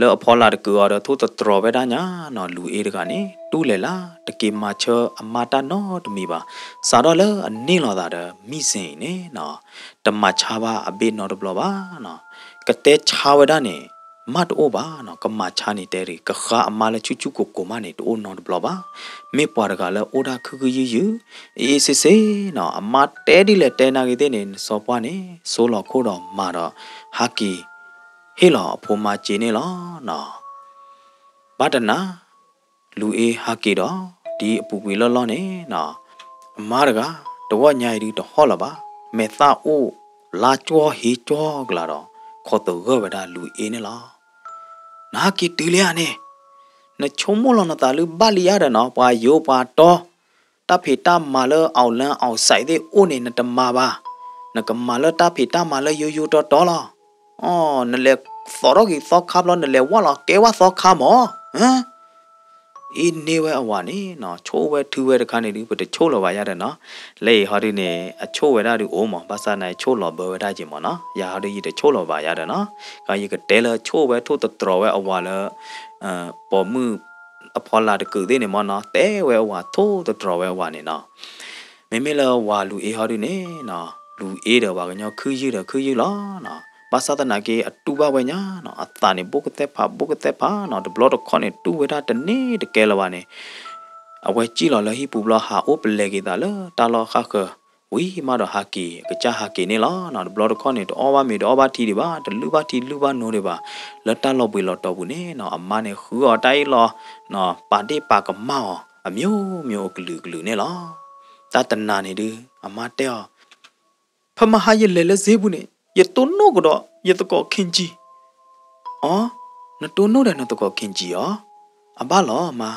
လၢအဖီလာ်တကုးအီၤဒီးထိၣ်သတြီၤဝဲဒၣ်ညါနီၤ. လူၤအ့တဂၤန့ၣ် တူၢ်လဲၤလၢ် တက့ၤမၤဆၢအမါတၢ်နီတမံၤဘၣ်. စးထီၣ်လၢအန့ၢ်လိာ်သးဒီးမံစ့ၣ်အံၤန့ၣ်နီၤ, တမၤဆါဘၣ်အဘ့ၣ်နီတဘျီဘၣ်နီၤ. ကတဲဆါဝဲဒၣ်န့ၣ် မးတအိၣ်ဘၣ်နီၤ, ကမၤဆါန့ၣ်တဲဒၣ် ကဃါအမါလၢဆူၣ်ဆူၣ်ကိၢ်ကိၢ်မးန့ၣ် တအိၣ်နီတဘျီဘၣ်. မ့ၢ်ပှၤတဂၤလၢအိၣ်ဒၣ်ခုၣ်ခုၣ်ယုၢ်ယုၢ် အ့ၣ်အ့ၣ်စ့ၣ်စ့ၣ်နီၤ, အမါတဲဒ်လဲၣ်တဲနာ်ဂ့ၤသ့ၣ်န့ၣ် နစီၤပှၢ်န့ၣ် ဆိလီၤခိၣ်ဒီးမၤဒီး ဟးက့ၤ ဟ့ၣ်လီၤအဖိမါစ့န့ၣ်လီၤနီၤ. ဘၣ်တနၤ လူၤအ့ဟးက့ၤဒီး ဒ်အပူၤကွံာ်လီၢ်လီၢ်န့ၣ်နီၤ, အမါတဂၤ တဂီၢ်ညါအံၤဒုးတဟီၣ်လၢၤဘၣ်, မဲာ်သၣ်အိၣ်လါကၠီဟ့ကၠီကလာ်ဒီး ခိးသဂၢၢ်ဝဲဒၣ်လူၤအ့န့ၣ်လီၤ. နဟးက့ၤတုၤလံဧါန့ၣ်, နဆိကမိၣ်လီၤနသးလၢဘၣ်လံဧါဒီးနီၤ, ပှၤယိၤပှၤတီ တၢ်ဖံးတၢ်မၤလၢ အောင်လမ်းအောင်ဆိုင် သ့ၣ်အိၣ်န့ၣ် နတမၤဘၣ်, နကမၤလၢတၢ်ဖံးတၢ်မၤလၢယိယိတီတီလီၤ. အီ နလဲၤသိးထီၣ်က့ၤသီခါဘျီ နလဲၤဝၢ်လီၤကဲဝၢ်သီခါမး, အ့န့ၢ်ဝဲအဝၤန့ၣ်နီၤ, ဆိၣ်ဝဲထုဝဲတခါန့ၣ်ဒုး ပတဆိၣ်လီၤဘၣ်ယၤဒီးနီၤ. လၢအံၤဟီဒုးန့ၣ် အဆိၣ်ဝဲဒၣ်ဒုးအိၣ်မး, ဘၣ်ဆၣ်န့ၣ် ဆိၣ်လီၤဘၢဝဲဒၣ်က့ၤမးနီၤ, ယၤဟီဒုးယတဆိၣ်လီၤဘၣ်ယၤဒီးနီၤ. ယကတဲလၢဆိၣ်ဝဲထိၣ်သတြီၤဝဲအဝၤလၢ ပိာ်မုၣ်အဖီလာ်တကုးသ့ၣ်န့ၣ်မးနီၤ, တဲဝဲအဝၤထိၣ်သတြီၤဝဲအဝၤန့ၣ်နီၤ. မ့မ့ၢ်လၢဝၤလူၤအ့ဟီဒုးန့ၣ်နီၤ, လူၤအ့ဒီးပှၤကညီခုၣ်ယုၢ်ဒီးခုၣ်ယုၢ်လီၤနီၤ. ဘၣ်ဆၣ်သနာ်က့အတူၢ်ဘၣ်ဝဲညါနီၤ, အသးန့ၣ်ဘိၣ်ကသဲၣ်ဖး ဘိၣ်ကသဲၣ်ဖးနီၤ, တဘျီတခီၣ်န့ၣ် တူၢ်ဝဲဒၣ်တန့ၢ်တကဲလၢၤဘၣ်န့ၣ် အဝဲစံၣ်လီၤလၢဟံၣ်ပူၤဘျီ ဟးအိၣ်ပလဲၤက့ၤသးလၢတၢ်လီၢ်ဃၣ်ဃၢၤ, ဝံၤမးဒီးဟးက့ၤ အကစၢ်ဟးက့ၤန့ၣ်လီၤနီၤ. တဘျီတခီၣ်န့ၣ် တအီၣ်ဘၣ်မ့ၤတအီၣ်ဘၣ်ထံဒံးဘၣ်, တလုၢ်ဘၣ်ထံလုၢ်ဘၣ်နိဒံးဘၣ်, လၢတၢ်လီၤဘှံးလီၤတီၤပူၤန့ၣ်နီၤ, အမါန့ၣ်ဃုအီၤတၢ်အ့ၣ်လိာ်နီၤ, ပာ်ဒ့ၣ်ပာ်ကမၣ်အီၤ အမျိုးမျိုးအကလုာ်ကလုာ်န့ၣ်လီၤ. တၢ်တနၤန့ၣ်ဒုး အမါတဲအီၤ ဖဲမဟါယလဲၤလၢစ့ပူၤန့ၣ် ယတိၢ်နီၣ်ကဒီးယသကိးခ့ၣ်ကၠံၣ်. အီ, နတိၢ်နီၣ်ဒီးနသကိးခ့ၣ်ကၠံၣ်အီၤ, အဘၣ်လီၤမါ,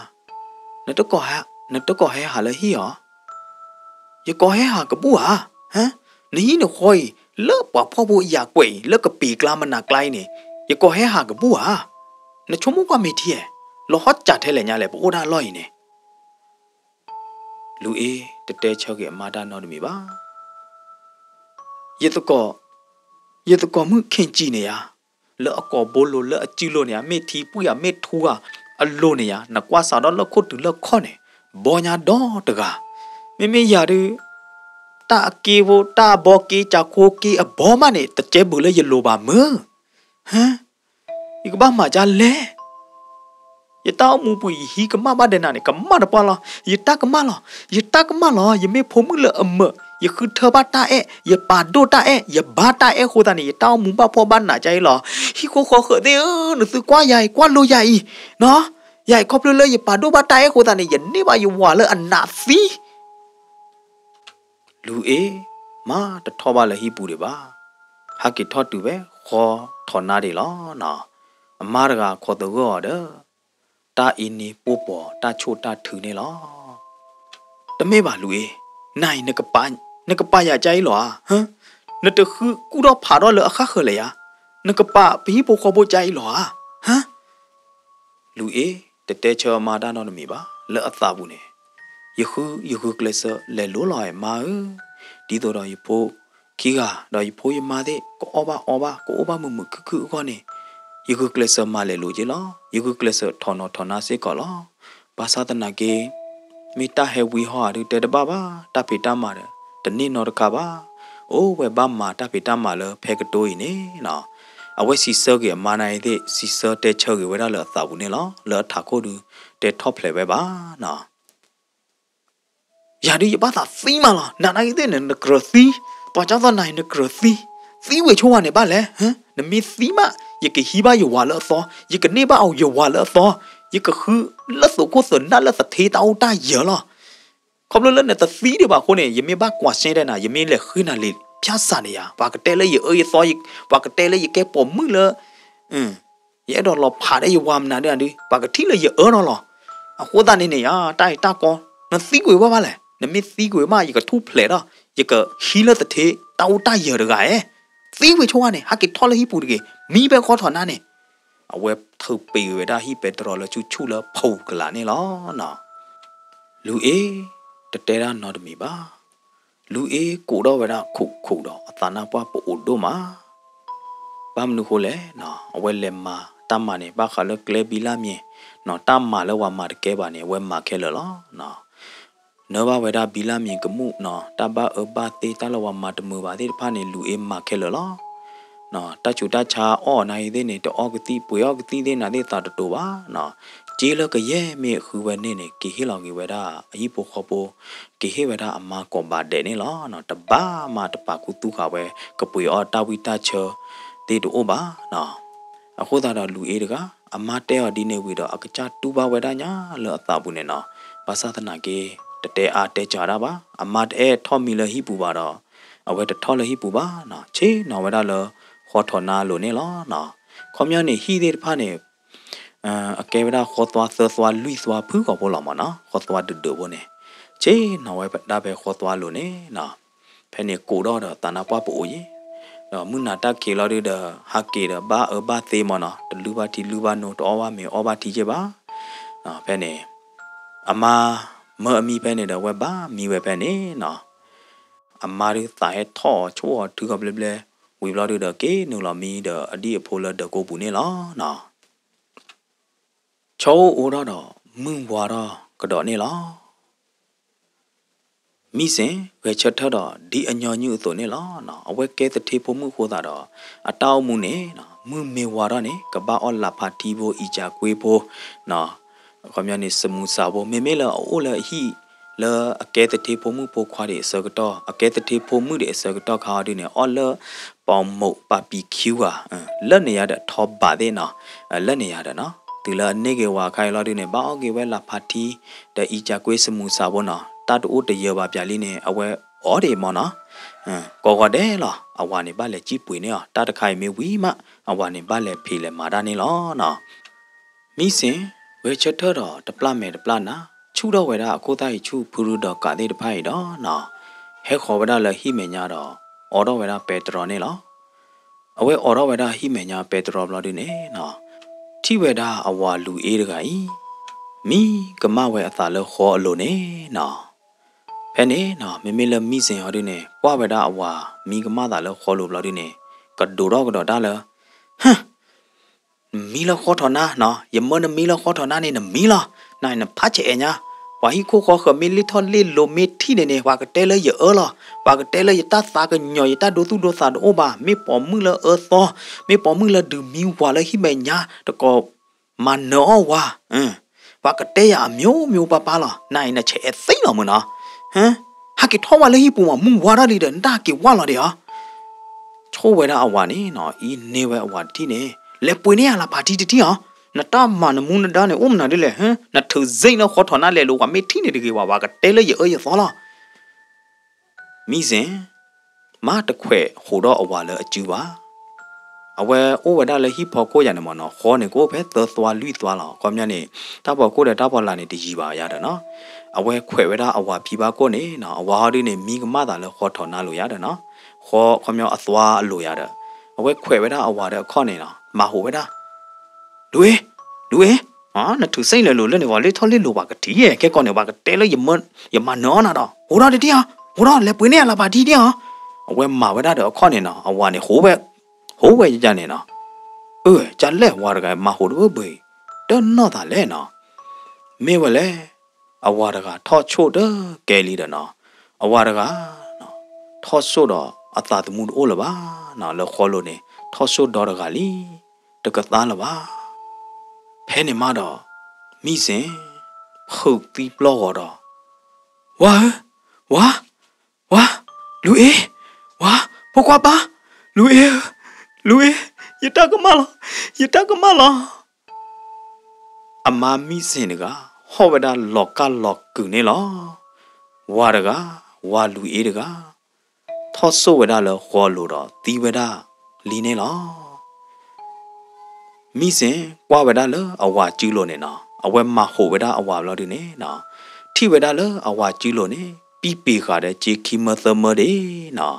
နတကိးဟဲဟးလၢဟံၣ်အီၤ, ယကိးဟဲဟးကဘူၣ်ဧါ, ဟ, နဟံၣ်နဃီအံၤ လၢပှၤဖှီၣ်ဖိယာ်ကွဲးအံၤ လၢကပ့ၤကျါမနၤကျါအံၤန့ၣ် ယကိးဟဲဟးကဘူၣ်ဧါ, နဆိကမိၣ်ကွၢ်မ့ၢ်ထံဧါ, လီၤဟီၣ်စးထဲလဲၣ်ညါလဲၣ် ပအိၣ်ဒၣ်အလီၢ်အံၤန့ၣ် လူၤအ့တတဲဆၢက့ၤအမါတၢ်နီတမံၤဘၣ်. ယသကိး, ယသကိးမုၣ်ခ့ၣ်ကၠံၣ်န့ၣ်ဧါ, လၢအကိာ်ဘိလိၤ လၢအစုလိၤန့ၣ်ဧါ, မ့ၢ်ထံပှံၢ်ဧါ မ့ၢ်ထူဧါအလိၤန့ၣ်ဧါ, နကွၢ်စးထီၣ်လၢခိၣ်တုၤလၢခီၣ်န့ၣ် ဘီညါဒီတဂၤ. မ့မ့ၢ်ယၤဒုး တၢ်အက့ဖိ တၢ်အဘီက့ ကၠၤခိက့အဘီမးန့ၣ် တကဲဘုးလၢယလိၤဘၣ်မုၢ်, ဟ, ယကဘၣ်မၤဒ်လဲၣ်. ယတၢ်အိၣ်မူပူၤ ယဟံးကမၣ်ဘၣ်ဒဲးနၤန့ၣ် ကမၣ်တပှၢ်လီၤ. ယတၢ်ကမၣ်လီၤ, ယတၢ်ကမၣ်လီၤ, ယမ့ၢ်ဖိမုၣ်လၢအမၢး, ယဃုထၢဘၣ်တၢ်အဲၣ်, ယပာ်ဒိၣ်တၢ်အဲၣ်, ယဘါတၢ်အဲၣ်အဃိသတးန့ၣ် ယတၢ်အိၣ်မူဘၣ်ဖှီၣ်ဘၣ်နးကါအံၤလီၤ. ဟံၣ်ဃီဃီဃၢၤသ့ၣ်ဧၢ, နသုကွၢ်ယၤအံၤ ကွၢ်လိယၤအံၤ, နီၤ, ယၤအံၤခီဖျိလၢယပာ်ဒိၣ်ဘၣ်တၢ်အဲၣ်အဃိသတးန့ၣ် ယန့ၢ်ဘၣ်ယဝၤလၢအနးသံ လူၤအ့ မၤတထီၣ်ဘၣ်လၢဟံၣ်ပူၤဒံးဘၣ်. ဟးက့ၤထီၣ်တုၤဖဲဃီထီးနါဒံးလီၤနီၤ. အမါတဂၤခိးသဂၢၢ်အီၤဒီး တၢ်အ့န့ၢ်ပိၢ်ပိာ်တၢ်ဆိၣ်တၢ်ထုးန့ၣ်လီၤ. တမ့ၢ်ဘၣ်လူၤအ့, နၤအံၤ နကပာ်ယၤကါအံၤလီၤဧါ, ဟ, နတဃုကူၣ်ထီၣ်ဖးထီၣ်လၢအဃၣ်ဃၢၤလဲၣ်ယါ, နကပာ်ပဟံၣ်ဖိဃီဖိကါအံၤလီၤဧါ, ဟ လူၤအ့ ယတဲဆၢအမါတၢ်နီတမံၤဘၣ် လၢအသးပူၤန့ၣ်, ယဃု ယဂုာ်ကျဲးစၢးလဲၤလိၤလီၤအမါဧၢ, ဒ်သိးဒီးယဖိခံဂၤ ဒီးယဖိယမါသ့ၣ် ကအီၣ်ဘၣ်အီဘၣ် ကအိၣ်ဘၣ်မုာ်မုာ်ခုၣ်ခုၣ်အဂီၢ်န့ၣ်, ယဂုာ်ကျဲးစၢးမၤလဲၤလိၤက့လီၤ. ယဂုာ်ကျဲးစၢးထီၣ်နီၣ်ထီၣ်နါစ့ၢ်ကီးလီၤ. ဘၣ်ဆၣ်သနာ်က့ မ့ၢ်တၢ်ဟဲဝံဟီၣ်ဧါဒုးတဲတဘၣ်ဘၣ်, တၢ်ဖံးတၢ်မၤဒီး တန့ၢ်နီတခါဘၣ်. အိၣ်ဝဲဘၣ်မၤတၢ်ဖံးတၢ်မၤလၢဖဲကတိၤအံၤန့ၣ်နီၤ, အဝဲစံးဆၢဂ့ၤအမါနၤအံၤသ့ၣ် စံးဆၢတဲဆၢဂ့ၤဝဲဒၣ်လၢအသးပူၤန့ၣ်လီၤ. လၢအထးခိၣ်ဒုး တဲထီၣ်ဖျဲးဝဲဘၣ်နီၤ. ယၤဒုးယဘၣ်သးသံမးလီၤ. နၤနၤအံၤသ့ၣ်န့ၣ် နကြၢးသံ, ပှၤကၢ်သီနၤအံၤနကြၢးသံ, သံဝဲဆိဝဲန့ၣ်ဘၣ်လဲၣ်. နမ့ၢ်သံမး ယကဟံးဘၣ်ယဝၤလၢအသီ, ယကန့ၢ်ဘၣ်အီၤယဝၤလၢအသီ, ယကဃုလၢသိးခိၣ်သးနၢ်လၢသထ့တၢ်အိၣ်တၢ်ယၢၤလီၤ. ခီဖျိလၢနတသံဒံးဘၣ်အဃိန့ၣ် ယမ့ၢ်ဘၣ်ကွၢ်စဲဒဲးနၤ ယမ့ၢ်လဲၤဃ့နၤလံာ်ဖၠၣ်စးန့ၣ်ယၤ, ပှၤကတဲလၢယအၢယသီ, ပှၤကတဲလၢယကဲပိာ်မုၣ်လၢ ယအဲၣ်ဒိးလီၤဖးဒီးယဝၤမနုၤဒုးဒုး ပှၤကထံၣ်လၢယအၢထီၣ်လီၤ. အဃိသတးန့ၣ်န့ၣ်ယၤ တၢ်အံၤတၢ်ကီ နသံကွံာ်ဝဲဘၣ်လဲၣ်. နမ့ၢ်သံကွံာ်မး ယကထူၣ်ဖျဲးဒီး ယကဟံးလၢသထ့တၢ်အိၣ်တၢ်ယၢၤတဂၤဧဲ. သံဝဲဆိဝဲန့ၣ် ဟးက့ၤထီၣ်လၢဟံၣ်ပူၤတဂ့ၤ, မံဖဲဃီထီၣ်နါန့ၣ်. အဝဲထုးပ့ၤဝဲဒၣ်ဟံၣ်ပဲတြီလၢဆူၣ်ဆူၣ်လၢဖူကလာ်န့ၣ်လီၤ. လူၤအ့ တတဲတၢ်နီတမံၤဘၣ်. လူၤအ့ကိးထီၣ်ဝဲဒၣ်ခိးခိးဒီးအသးနါပှၢ်ပအိၣ်ဒိၣ်မး. ဘၣ်မနုၤဃိလဲၣ်နီၤ, အဝဲလဲၤမၤတၢ်မၤန့ၣ် ဘၣ်ဃးလၢကျဲဘံလၢ်မံၤ, နီၤ တၢ်မၤလၢပှၤမၤတကဲဘၣ်န့ၣ် အဝဲမၤခဲလၢာ်လီၤ. နၢဘၣ်ဝဲဒၣ်ဘံလၢ်မံၤကမူၣ်နီၤ, တၢ်ဘၣ်အၢဘၣ်သီ တၢ်လၢပှၤမၤတမုာ်ဘၣ်သ့ၣ်တဖၣ်န့ၣ် လူၤအ့မၤခဲလၢာ်လီၤ. တၢ်ဆူးတၢ်ဆါအီၣ်နၤအံၤသ့ၣ်န့ၣ် တအီၣ်ကသံၣ် ပှ့ၤအီၣ်ကသံၣ်သ့ၣ်နၤသ့ၣ်သးတတိၤဘၣ်နီၤ. က့လၢကယဲၢ်မ့ၢ်ဃုဝဲန့ၣ်န့ၣ် က့ၤဟ့ၣ်လီၤက့ၤဝဲဒၣ်အဟံၣ်ဖိဃီဖိ, က့ၤဟ့ၣ်ဝဲဒၣ်အမါကိးဘးဒဲးန့ၣ်လီၤ. တဘၣ်မၤတပာ်ခူသူၣ်ဃာ်ဝဲ ကပှ့ၤအီၣ်တၢ်ဝံၣ်တၢ်ဆၢသ့ၣ်တအိၣ်ဘၣ်နီၤ. အဃိသတးဒီးလူၤအ့တဂၤ အမါတဲအီၤဒ်န့ၣ်ဝံၤဒီး အကစၢ်တူၢ်ဘၣ်ဝဲဒၣ်ညါလၢအသးပူၤန့ၣ်နီၤ. ဘၣ်ဆၣ်သနာ်က့ တတဲအါတဲစှၤတၢ်ဘၣ်, အမါတအဲၣ်ထီၣ်မံလၢဟံၣ်ပူၤဘၣ်ဒီး အဝဲတထီၣ်လၢဟံၣ်ပူၤဘၣ်နီၤ, ဆ့ၣ်နီၤဝဲဒၣ်လၢဃီထီၣ်နါအလိၤန့ၣ်လီၤနီၤ. ခီပညီန့ၣ် ဟံၣ်သ့ၣ်တဖၣ်န့ၣ် အကဲဝဲဒၣ်ဃီသွါသၢသွါလွံၢ်သွါဖုၣ်ဃီဖိလီၤမးနီၤ, ဃီသွါဒုးဒုးဖိန့ၣ် ဆ့ၣ်နီၤဝဲဒၣ်ဖဲဃီသွါအလိၤန့ၣ်နီၤ. ဖဲန့ၣ်ကိးထီၣ်ဒီးသးနါပှၢ်ပအိၣ်ယံၤ, ဒီးမုၢ်နၤတၢ်ခံးလီၤဒုးဒီး ဟးက့ၤဒီးဘၣ်အၢဘၣ်သီမးနီၤ, တလုၢ်ဘၣ်ထံလုၢ်ဘၣ်နိ တအီၣ်ဘၣ်မ့ၤအီဘၣ်ထံယဲၢ်ဘၣ်. ဖဲန့ၣ် အမါမၢအမံဖဲန့ၣ်ဒီး အဝဲဘၣ်မံဝဲဖဲန့ၣ်နီၤ. အမါဒုးသးဟဲထီၣ်အီၤဆိၣ်အီၤထုကီၢ်ဘျဲဘျဲ, ဝံၤဘျီဒုးဒီး က့ၤနုာ်လီၤမံဒီးအဒံၣ်အဖိလၢဒၢးကိးပူၤန့ၣ်လီၤနီၤ. ဆီအိၣ်အိၣ်ထီၣ်ဒီး မုၢ်ဝါထီၣ်ကဒီးန့ၣ်လီၤ. မံစ့ၣ် ဂဲၤဆၢထၢၣ်ဒီး ဒ်အညီနုၢ်အသိးန့ၣ်လီၤ. အဝဲကဲသထ့ဖိမုၣ်အဃိသတးဒီး အတၢ်အိၣ်မူန့ၣ် မုၢ်မ့ၢ်ဝါထီၣ်န့ၣ် ကဘၣ်အီၣ်လၣ်ဖးထံဖိ အံၤကၠၤကွ့ဖိ, ခီပညီန့ၣ် စမူစၢ်ဖိ, မ့မ့ၢ်လၢအအိၣ်လၢအဟံၣ် လၢအကဲသထ့ဖိမုၣ်ဖိခွါဒံးအဆၢကတီၢ်, အကဲသထ့ဖိမုၣ်ဒံးအဆၢကတီၢ်ခါအီၤဒုးန့ၣ် အီၣ်လၢ ပီမုၣ်ပၤပံၤခံဂၤ, လၢန့ၣ်ယၤဒီးထီဘးသ့ၣ်နီၤ, လၢန့ၣ်ယၤဒီးနီၤ, တုၤလၢအန့ၢ်က့ၤဝၤအခါအံၤလီၤဒုးန့ၣ် ဘၣ်အီၣ်က့ၤဝဲလၢ်ဖးထံ ဒီးအံၤကၠၤကွ့စမူစၢ်ဖိနီၤ, တၢ်တအိၣ်တယၢဘၣ်ပၠးလံန့ၣ် အဝဲအီၣ်ဒံးမးနီၤ, ကိးဂီၤဒဲးလီၤ, အဝၤန့ၣ်ဘၣ်လဲၤစံၣ်ပှ့ၤန့ၢ်အီၤ, တၢ်တခါအံၤမ့ၢ်ဝံၤမး အဝၤန့ၣ်ဘၣ်လဲၤဖံးလဲၤမၤတၢ်န့ၣ်လီၤနီၤ. မံစ့ၣ် ဂဲၤဆၢထၢၣ်ဒီးတပျၢ်မဲာ်တပျၢ်နါ, ဆူၣ်ထီၣ်ဝဲဒၣ်အခိၣ်သၣ်အံၤဆူၣ်ဖုရူဒီးကးသ့ၣ်တဖၣ်အံၤဒီးနီၤ, ဟဲဃီၤဝဲဒၣ်လၢဟံၣ်မဲာ်ညါဒီး အိးထီၣ်ဝဲဒၣ်ပဲတြီန့ၣ်လီၤ. အဝဲအိးထီၣ်ဝဲဒၣ်ဟံၣ်မဲာ်ညါပဲတြီဘျီဒုးန့ၣ်နီၤ, ထံၣ်ဝဲဒၣ်အဝၤလူၤအ့တဂၤအံၤ မံကမၣ်ဝဲအသးလၢဃီအလိၤန့ၣ်နီၤ. ဖဲန့ၣ်နီၤ မ့မ့ၢ်လၢမံစ့ၣ်ဟီဒုးန့ၣ် ကွၢ်ဝဲဒၣ်အဝၤမံကမၣ်သးလၢဃီလိၤဘျီဒုးန့ၣ် ကဒိးထီၣ်ကဒီးတၢ်လၢ ဟၢ နမံလၢဃီထီၣ်နါနီၤ, ယမၢနမံလၢဃီထီၣ်နါန့ၣ် နမံလီၤ. နနဖးဆဲးအဲၣ်ညါ, ပှၤဟံၣ်ခိၣ်ဃီဃၢၤမ့ၢ်လ့ၣ်ထီၣ်လ့ၣ်လိၤမ့ၢ်ထံၣ်န့ၣ်န့ၣ် ပှၤကတဲလၢယအၢလီၤ. ပှၤကတဲလၢယတၢ်သးကညီၤ ယတၢ်ဒိသူၣ်ဒိသးတအိၣ်ဘၣ်. မ့ၢ်ပိာ်မုၣ်လၢအၢသီ, မ့ၢ်ပိာ်မုၣ်လၢဒုးမံဝၤလၢဟံၣ်မဲာ်ညါ တကိးမၤနၢၤအီၣ်ဝၤ ပှၤကတဲယၤအမျိုးမျိုးပါပါလီၤ. နအံၤနဆဲးအဲၣ်သ့လီၤမုၢ်နီၤ. ဟဲက့ၤထီၣ်ဝဲလၢဟံၣ်ပူၤမး မုၢ်ဝါထီၣ်လံဒီး နတၢ်က့ၤဝါလီၤဒံးဧါ. ဆိၣ်ဝဲဒၣ်အဝၤန့ၣ်နီၤ အံၤန့ၢ်ဝဲအဝၤတထံၣ်န့ၣ် လဲၤပှ့ၤန့ၢ်ယၤလၢ်ဖးထံတထံၣ်ဧါ. နတၢ်မၤနမူနဒါန့ၣ် အိၣ်မနုၤဒ်လဲၣ်. နထုးစ့ၣ်လၢဃီထီၣ်နါလဲၤလိၤ ပှၤမ့ၢ်ထံၣ်န့ၣ်တဂ့ၤဘၣ် ပှၤကတဲလၢယအၢယသီလီၤ. မံစ့ၣ် မ့ၢ်တခွဲးဟိးဒီးအဝၤလၢအစုဘၣ်. အဝဲအိၣ်ဝဲဒၣ်လၢဟံၣ်ဖီခိၣ်ယၤန့ၣ်မ့ၢ်နီၤ ဃီန့ၣ်ကအိၣ်ဖဲသၢသွါလွံၢ်သွါလီၤ. ခီပညီန့ၣ် တၢ်ဖီခိၣ်ဒီးတၢ်ဖီလာ်န့ၣ်တယံၤဘၣ်ယၤဒီးနီၤ. အဝဲခွဲးဝဲဒၣ်အဝၤဖံဘၣ်ခိၣ်န့ၣ်နီၤ အဝၤဟီဒုန့ၣ် မံကမၣ်သးလၢဃီထီၣ်နါလိၤယၤဒီးနီၤ. ဃီခီပညီအသွါအလိၤယၤဒီး အဝဲခွဲးဝဲဒၣ်အဝၤဒီးအခီၣ်န့ၣ်နီၤ မၤဟူးဝဲဒၣ် ဒူအ့ ဒူအ့ နထုးစ့လၢာ်လိၤလၢန့ၣ် ပှၤလၢထီၣ်လ့လိၤပှၤကထံၣ်, ခဲကီးန့ၣ် ပှၤကတဲလၢ ယမၤနၢၤအီၣ်နၤဒီး ဟိးထီၣ်တထံၣ်အီၤ, ဟိးထီၣ် လဲၤပှ့ၤန့ၢ်အလၤဘၣ်ထံထံၣ်အီၤ. အဝဲမၤဝဲဒၣ်ဒီးအခီၣ်န့ၣ်နီၤ အဝၤန့ၣ် ဟိးဝဲယယန့ၣ်နီၤ. အၢ ကလဲၣ်ဝၤတဂၤမၤဟိးတဘၢဘှံး တနီၢ်သးလဲၣ်နီၤ. မ့ၢ်ဝဲလဲၣ် အဝၤတဂၤထီၣ်ဆိၣ်တကဲလံဒီးနီၤ, အဝၤတဂၤ ထီၣ်ဆိၣ်ဒီးအသးသမူတအိၣ်လၢၤဘၣ်နီၤ, လၢဃီလိၤန့ၣ် ထီၣ်ဆိၣ်ဒီတဂၤလံ, တကသါလၢၤဘၣ်. ဖဲန့ၣ်မးဒီး မံစ့ၣ် ဖုးသံပျီၢ်ဂီၤဒီး ဝၤဧၢ, ဝၤ, ဝၤ, လူၤအ့, ဝၤ, ဖိခွါဘါ, လူၤအ့ဧၢ, လူၤအ့, ယတၢ်ကမၣ်လီၤ, ယတၢ်ကမၣ်လီၤ. အမါမံစ့ၣ်တဂၤ ဟီၣ်ဝဲဒၣ်လီၤကၢ်လီၤကုာ်န့ၣ်လီၤ. ဝၤတဂၤ, ဝၤလူၤအ့တဂၤ ထီၣ်ဆိၣ်ဝဲဒၣ်လၢဃီလိၤဒီးသံဝဲဒၣ်လံန့ၣ်လီၤ. မံစ့ၣ်ကွၢ်ဝဲဒၣ်လၢအဝၤစုလိၤန့ၣ်နီၤ, အဝဲမၤဟိးဝဲဒၣ်အဝၤဘျီဒုန့ၣ်နီၤ, ထံၣ်ဝဲဒၣ်လၢအဝၤစုလိၤန့ၣ် ပံၢ်ပ့ၤဃာ်ဒီးစ့ခံမၢသၢမၢဒၣ်နီၤ.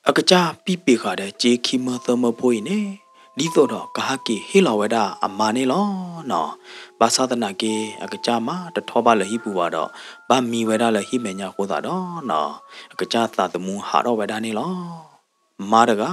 အကစၢ်ပံၢ်ပ့ၤဃာ်ဒီးစ့ခံမၢသၢမၢဖိအံၤန့ၣ် ဒ်သိးဒီးကဟဲက့ၤဟ့ၣ်လီၤဝဲဒၣ်အမါန့ၣ်လီၤနီၤ. ဘၣ်ဆၣ်သနာ်က့ အကစၢ်မးတထီၣ်ဘၣ်လၢဟံၣ်ပူၤဘၣ်ဒီး ဘၣ်မံဝဲဒၣ်လၢဟံၣ်မဲာ်ညါအဃိသတးဒီးနီၤ, အကစၢ်သးသမူဟးထီၣ်ဝဲဒၣ်န့ၣ်လီၤ. မါတဂၤ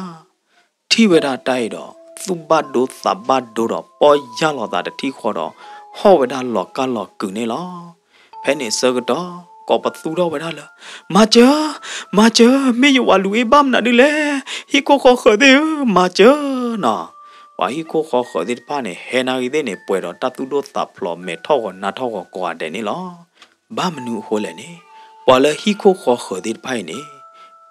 ထံၣ်ဝဲဒၣ်တၢ်အံၤဒီး သူၣ်ဘၣ်ဒိသးဘၣ်ဒိဒီး ပီၢ်ယၢ်လီၤသးတထံၣ်ဃီဒီး ဟီၣ်ဝဲဒၣ်လီၤကၢ်လီၤကုာ်န့ၣ်လီၤ. ဖဲန့ၣ်ဆၢကတီၢ် ကိးပသူထီၣ်ဝဲဒၣ်လၢ မၤစၢၤ, မၤစၢၤ, မ့ၢ်ယဝၤလူၤအ့ဘၣ်မနုၤဒ်လဲၣ်, ဟံၣ်ခိၣ်ဃီဃၢၤသ့ၣ်ဧၢ, မၤစၢၤနီၤ. ပှၤဟံၣ်ခိၣ်ဃီဃၢၤသ့ၣ်တဖၣ်န့ၣ် ဟဲနၢ်ဂ့ၤသ့ၣ်န့ၣ် ပှဲၤဒီးတၢ်သူၣ်ဒိၣ်သးဖျိး မဲာ်ထီၣ်ဂီၤနါထီၣ်ဂီၤကိးဂၤဒဲးန့ၣ်လီၤ. ဘၣ်မနုၤအဃိလဲၣ်န့ၣ် ပှၤလၢဟံၣ်ခိၣ်ဃီဃၢၤသ့ၣ်တဖၣ်အံၤန့ၣ်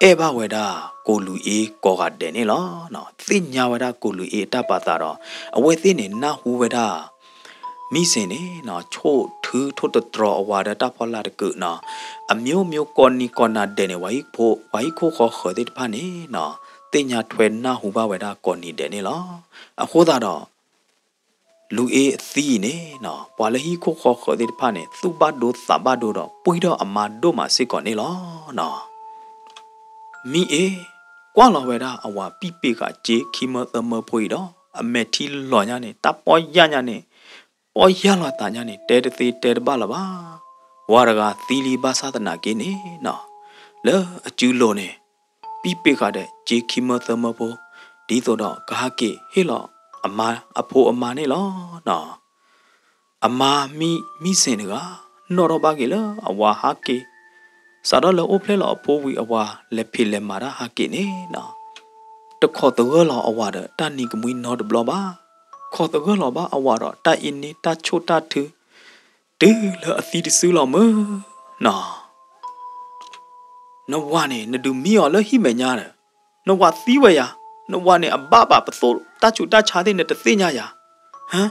အဲၣ်ဘၣ်ဝဲဒၣ်ကိးလူၤအ့ကိးဂၤဒဲးန့ၣ်လီၤ. သ့ၣ်ညါဝဲဒၣ်ကိးလူၤအ့အတၢ်ပာ်သးဒီး အဝဲသ့ၣ်န့ၣ်နၢ်ဟူဝဲဒၣ် မံစ့ၣ်န့ၣ် ဆိၣ်ထုထိၣ်တတြီၤအဝၤဒီးတၢ်ဖီလာ်တကုာ်နီၤ, အမျိုးမျိုးကိးနံၤကိးနၤဒဲးန့ၣ် ပှၤဟံၣ်ခိၣ်ဃီဃၢၤသ့ၣ်တဖၣ်န့ၣ်နီၤ သ့ၣ်ညါထွဲနၢ်ဟူဘၣ်ဝဲဒၣ်ကိးနံၤဒဲးန့ၣ်လီၤ. အဃိသတးဒီး လူၤအ့အသံအံၤန့ၣ်နီၤ ပှၤလၢဟံၣ်ခိၣ်ဃီဃၢၤသ့ၣ်တဖၣ်န့ၣ် သူၣ်ဘၣ်ဒိသးဘၣ်ဒိဒီး ပှံၢ်ထီၣ်အမါဒိၣ်မးစ့ၢ်ကီးန့ၣ်လီၤနီၤ. မံအ့ ကွၢ်လီၤဝဲဒၣ်အဝၤပံၢ်ပ့ၤဃာ်စ့ခံမၢသၢမၢဖိအံၤဒီး အမဲာ်ထံလီၤညါန့ၣ် တၢ်ပီၢ်ယၢ်ညါန့ၣ် ပီၢ်ယၢ်လီၤသးညါန့ၣ် တဲတသ့တဲတဘၣ်လၢၤဘၣ်. ဝၤတဂၤသံလံဘၣ်ဆၣ်သနာ်က့န့ၣ်နီၤ လၢအစုလိၤန့ၣ် ပံၢ်ပ့ၤဃာ်ဒီးစ့ခံမၢသၢမၢဖိ ဒ်သိးဒီးကဟဲက့ၤဟ့ၣ်လီၤအမါအဖိအမါန့ၣ်လီၤနီၤ. အမါမံ မံစ့ၣ်တဂၤ နီၣ်ထီၣ်ဘၣ်က့ၤလၢအဝၤဟဲက့ၤ စးထီၣ်လၢအိၣ်ဖျဲၣ်လီၤအဖိဝံၤ အဝၤလဲၤဖံးလဲၤမၤတၢ်ဟဲက့ၤန့ၣ်နီၤ တခိးသဂၢၢ်လီၤအဝၤဒီးတၢ်နံၤကမှံနီတဘျီဘၣ်. ခိးသဂၢၢ်လီၤဘၣ်အဝၤဒီးတၢ်အ့န့တၢ်ဆိၣ်တၢ်ထု တုၤလၢအသံတစုလီၤမၢ်နီၤ. နဝၤန့ၣ် နဒုးမံအီၤလၢဟံၣ်မဲာ်ညါဒီး နဝၤသံဝဲယၤ, နဝၤန့ၣ် အဘၣ်ဘၣ်ပသိၣ်တၢ်ဆူးတၢ်ဆါသ့ၣ် နတသ့ၣ်ညါယၤ, ဟါ,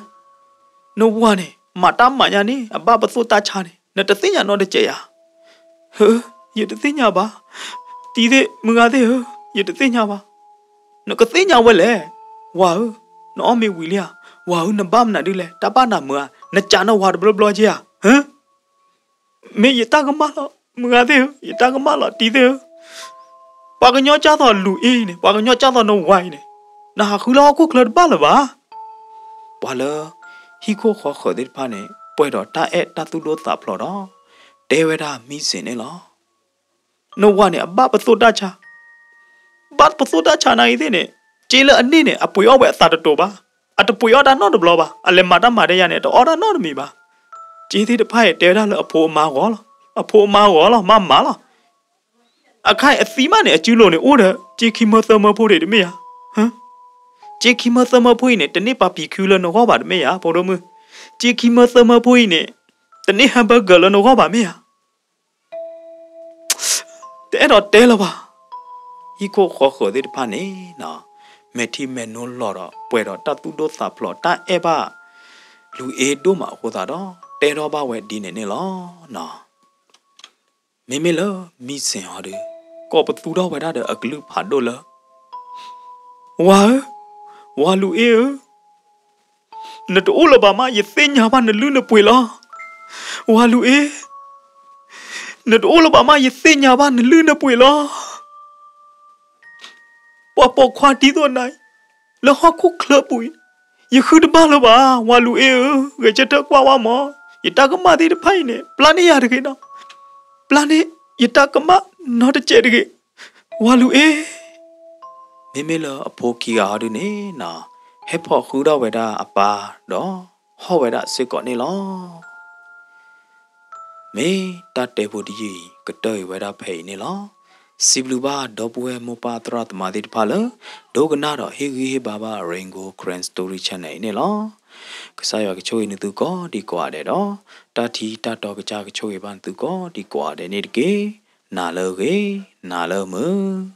နဝၤန့ၣ် မၤတၢ်မၤညါန့ၣ် အဘၣ်ပသိၣ်တၢ်ဆါန့ၣ် နတသ့ၣ်ညါနီတစဲးယၤ, ဟၢ, ယတသ့ၣ်ညါဘၣ်, တံၤသ့ၣ်မုၢ်ဂၤသ့ၣ်ဧၢ, ယတသ့ၣ်ညါဘၣ်, နကသ့ၣ်ညါဝဲလဲၣ်, ဝၤဧၢ, နအီၣ်မ့ၤဝံၤလံဧါ, ဝၤဧၢ နဘၣ်မနုၤဒ်လဲၣ် တၢ်ဘၣ်နၤမုာ်ဧါ, နကးနဝၤတဘျီဘျီက့ဧါ, ဟၢ မ့ၢ်ယတၢ်ကမၣ်လီၤ, မုၢ်ဂၤသ့ၣ်ဧၢ, ယတၢ်ကမၣ်လီၤ, တံၤသ့ၣ်ဧၢ, ပှၤကညီကၢ်သိးလူၤအ့အံၤန့ၣ်, ပှၤကညီကၢ်သိးနဝၤအံၤန့ၣ်, နဟးဃုလၢဟီၣ်ခိၣ်ချၢတဘၣ်လၢၤဘၣ်. ပှၤလၢဟံၣ်ခိၣ်ဃီဃၢၤသ့ၣ်တဖၣ်န့ၣ် ပှဲၤဒီးတၢ်အဲၣ်တၢ်သူၣ်ဒိၣ်သးဖျိးဒီး တဲဝဲဒၣ်မံစ့ၣ်န့ၣ်လီၤ. နဝၤန့ၣ် အဘၣ်ပသိၣ်တၢ်ဆါ, ဘၣ်ပသိၣ်တၢ်ဆါနၤအံၤသ့ၣ်န့ၣ်, စ့လၢအန့ၢ်န့ၣ် အပှ့ၤအီၣ်ဝဲအသးတတိၤဘၣ်, အတပှ့ၤအီၣ်တၢ်နီတဘျီဘၣ်, အလဲၤမၤတၢ်မၤတယာ်န့ၣ် တအီၣ်တၢ်နီတမံၤဘၣ်. စ့သ့ၣ်တဖၣ်အံၤ တဲဝဲဒၣ်လၢအဖိအမါဂီၢ်လီၤ, အဖိအမါဂီၢ်လီၤ, မၤမၤလီၤ. အခါအံၤအသံမးန့ၣ် အစုလိၤန့ၣ် အိၣ်ဒီး စ့ခံမၢသၢမၢဖိတ့ၢ်တမ့ၢ်ဧါ, ဟၢ, စ့ခံမၢသၢမၢဖိအံၤန့ၣ် တန့ၢ်ပၤပံၤခုလၢနဂီၢ်ဘၣ်တမ့ၢ်ဧါ, ဖိဒိၣ်မုၣ်, စ့ခံမၢသၢမၢဖိအံၤန့ၣ် တန့ၢ် hamburger လၢနဂီၢ်ဘၣ်မ့ၢ်ဧါ. တအဲၣ်ဒိးတဲလၢၤဘၣ်. ဟံၣ်ခိၣ်ဃီဃၢၤသ့ၣ်တဖၣ်န့ၣ်နီၤ, မဲာ်ထံမဲာ်နိလီၤဒီး ပှဲၤဒီးတၢ်သူၣ်ဒိၣ်သးဖျိး တၢ်အဲၣ်ဘၣ် လူၤအ့ဒိၣ်မးအဃိသတးဒီး တဲထီၣ်ဘၣ်ဝဲဒ်န့ၣ်န့ၣ်လီၤ. မ့မ့ၢ်လၢမံစ့ၣ်ဟီဒီး ကိးပသူထီၣ်ဝဲဒၣ်ဒီးအကလုၢ်ဖးဒိၣ်လၢ ဝၤဧၢ, ဝၤလူၤအ့ဧၢ, နတအိၣ်လၢၤဘၣ်မး ယသ့ၣ်ညါဘၣ်နလုၢ်နပှ့ၤလီၤ. ဝၤလူၤအ့, နတအိၣ်လၢၤဘၣ်မး ယသ့ၣ်ညါဘၣ်နလုၢ်နပှ့ၤလီၤ. ပှၤပိာ်ခွါဒ်သိးနၤအံၤ လၢဟီၣ်ခိၣ်ချၢပူၤအံၤ ယဃုတဘၣ်လၢၤဘၣ်, ဝၤလူၤအ့ဧၢ, ဂဲၤဆၢထၢၣ်ကွၢ်ဝဲမၢ်, ယတၢ်ကမၣ်သ့ၣ်တဖၣ်အံၤန့ၣ် ပျၢ်န့ၢ်ယၤတဂ့ၤနီၤ, ပျၢ်န့ၢ်ယတၢ်ကမၣ်နီတစဲးတဂ့ၤ, ဝၤလူၤအ့. မ့မ့ၢ်လၢအဖိခံဂၤဟီဒုန့ၣ်နီၤ, ဟဲဖီၣ်ဃုာ်ဒီးဝဲဒၣ်အပၢ်ဒီး ဟီၣ်ဝဲဒၣ်စ့ၢ်ကီးန့ၣ်လီၤ. မ့ၢ်တၢ်တဲဖိတယုၢ်အံၤ ကတၢၢ်အံၤဝဲဒၣ်ဖဲအံၤန့ၣ်လီၤ. စံးဘျုးဘၣ်ဒီပုၢ်ဝဲၢ်မိၢ်ပၢ်သရၣ်သမါသ့ၣ်တဖၣ်လၢ ဒိကနၣ်ဒီးဟ့ၣ်ဂံၢ်ဟ့ၣ်ဘါဘၣ် Rain Gold Karen Story Channel အံၤန့ၣ်လီၤ. ကစၢ်ယွၤကဆိၣ်ဂ့ၤနသုကိးဒံးကိးဂၤဒဲးဒီး တၢ်ထံတၢ်တီကစၢ်ကဆိၣ်ဂ့ၤဘၣ်နသုကိးဒံးကိးဂၤဒဲးန့ၣ်တက့ၢ်. နၤလၢအဂ့ၤ, နၤလၢအမုာ်.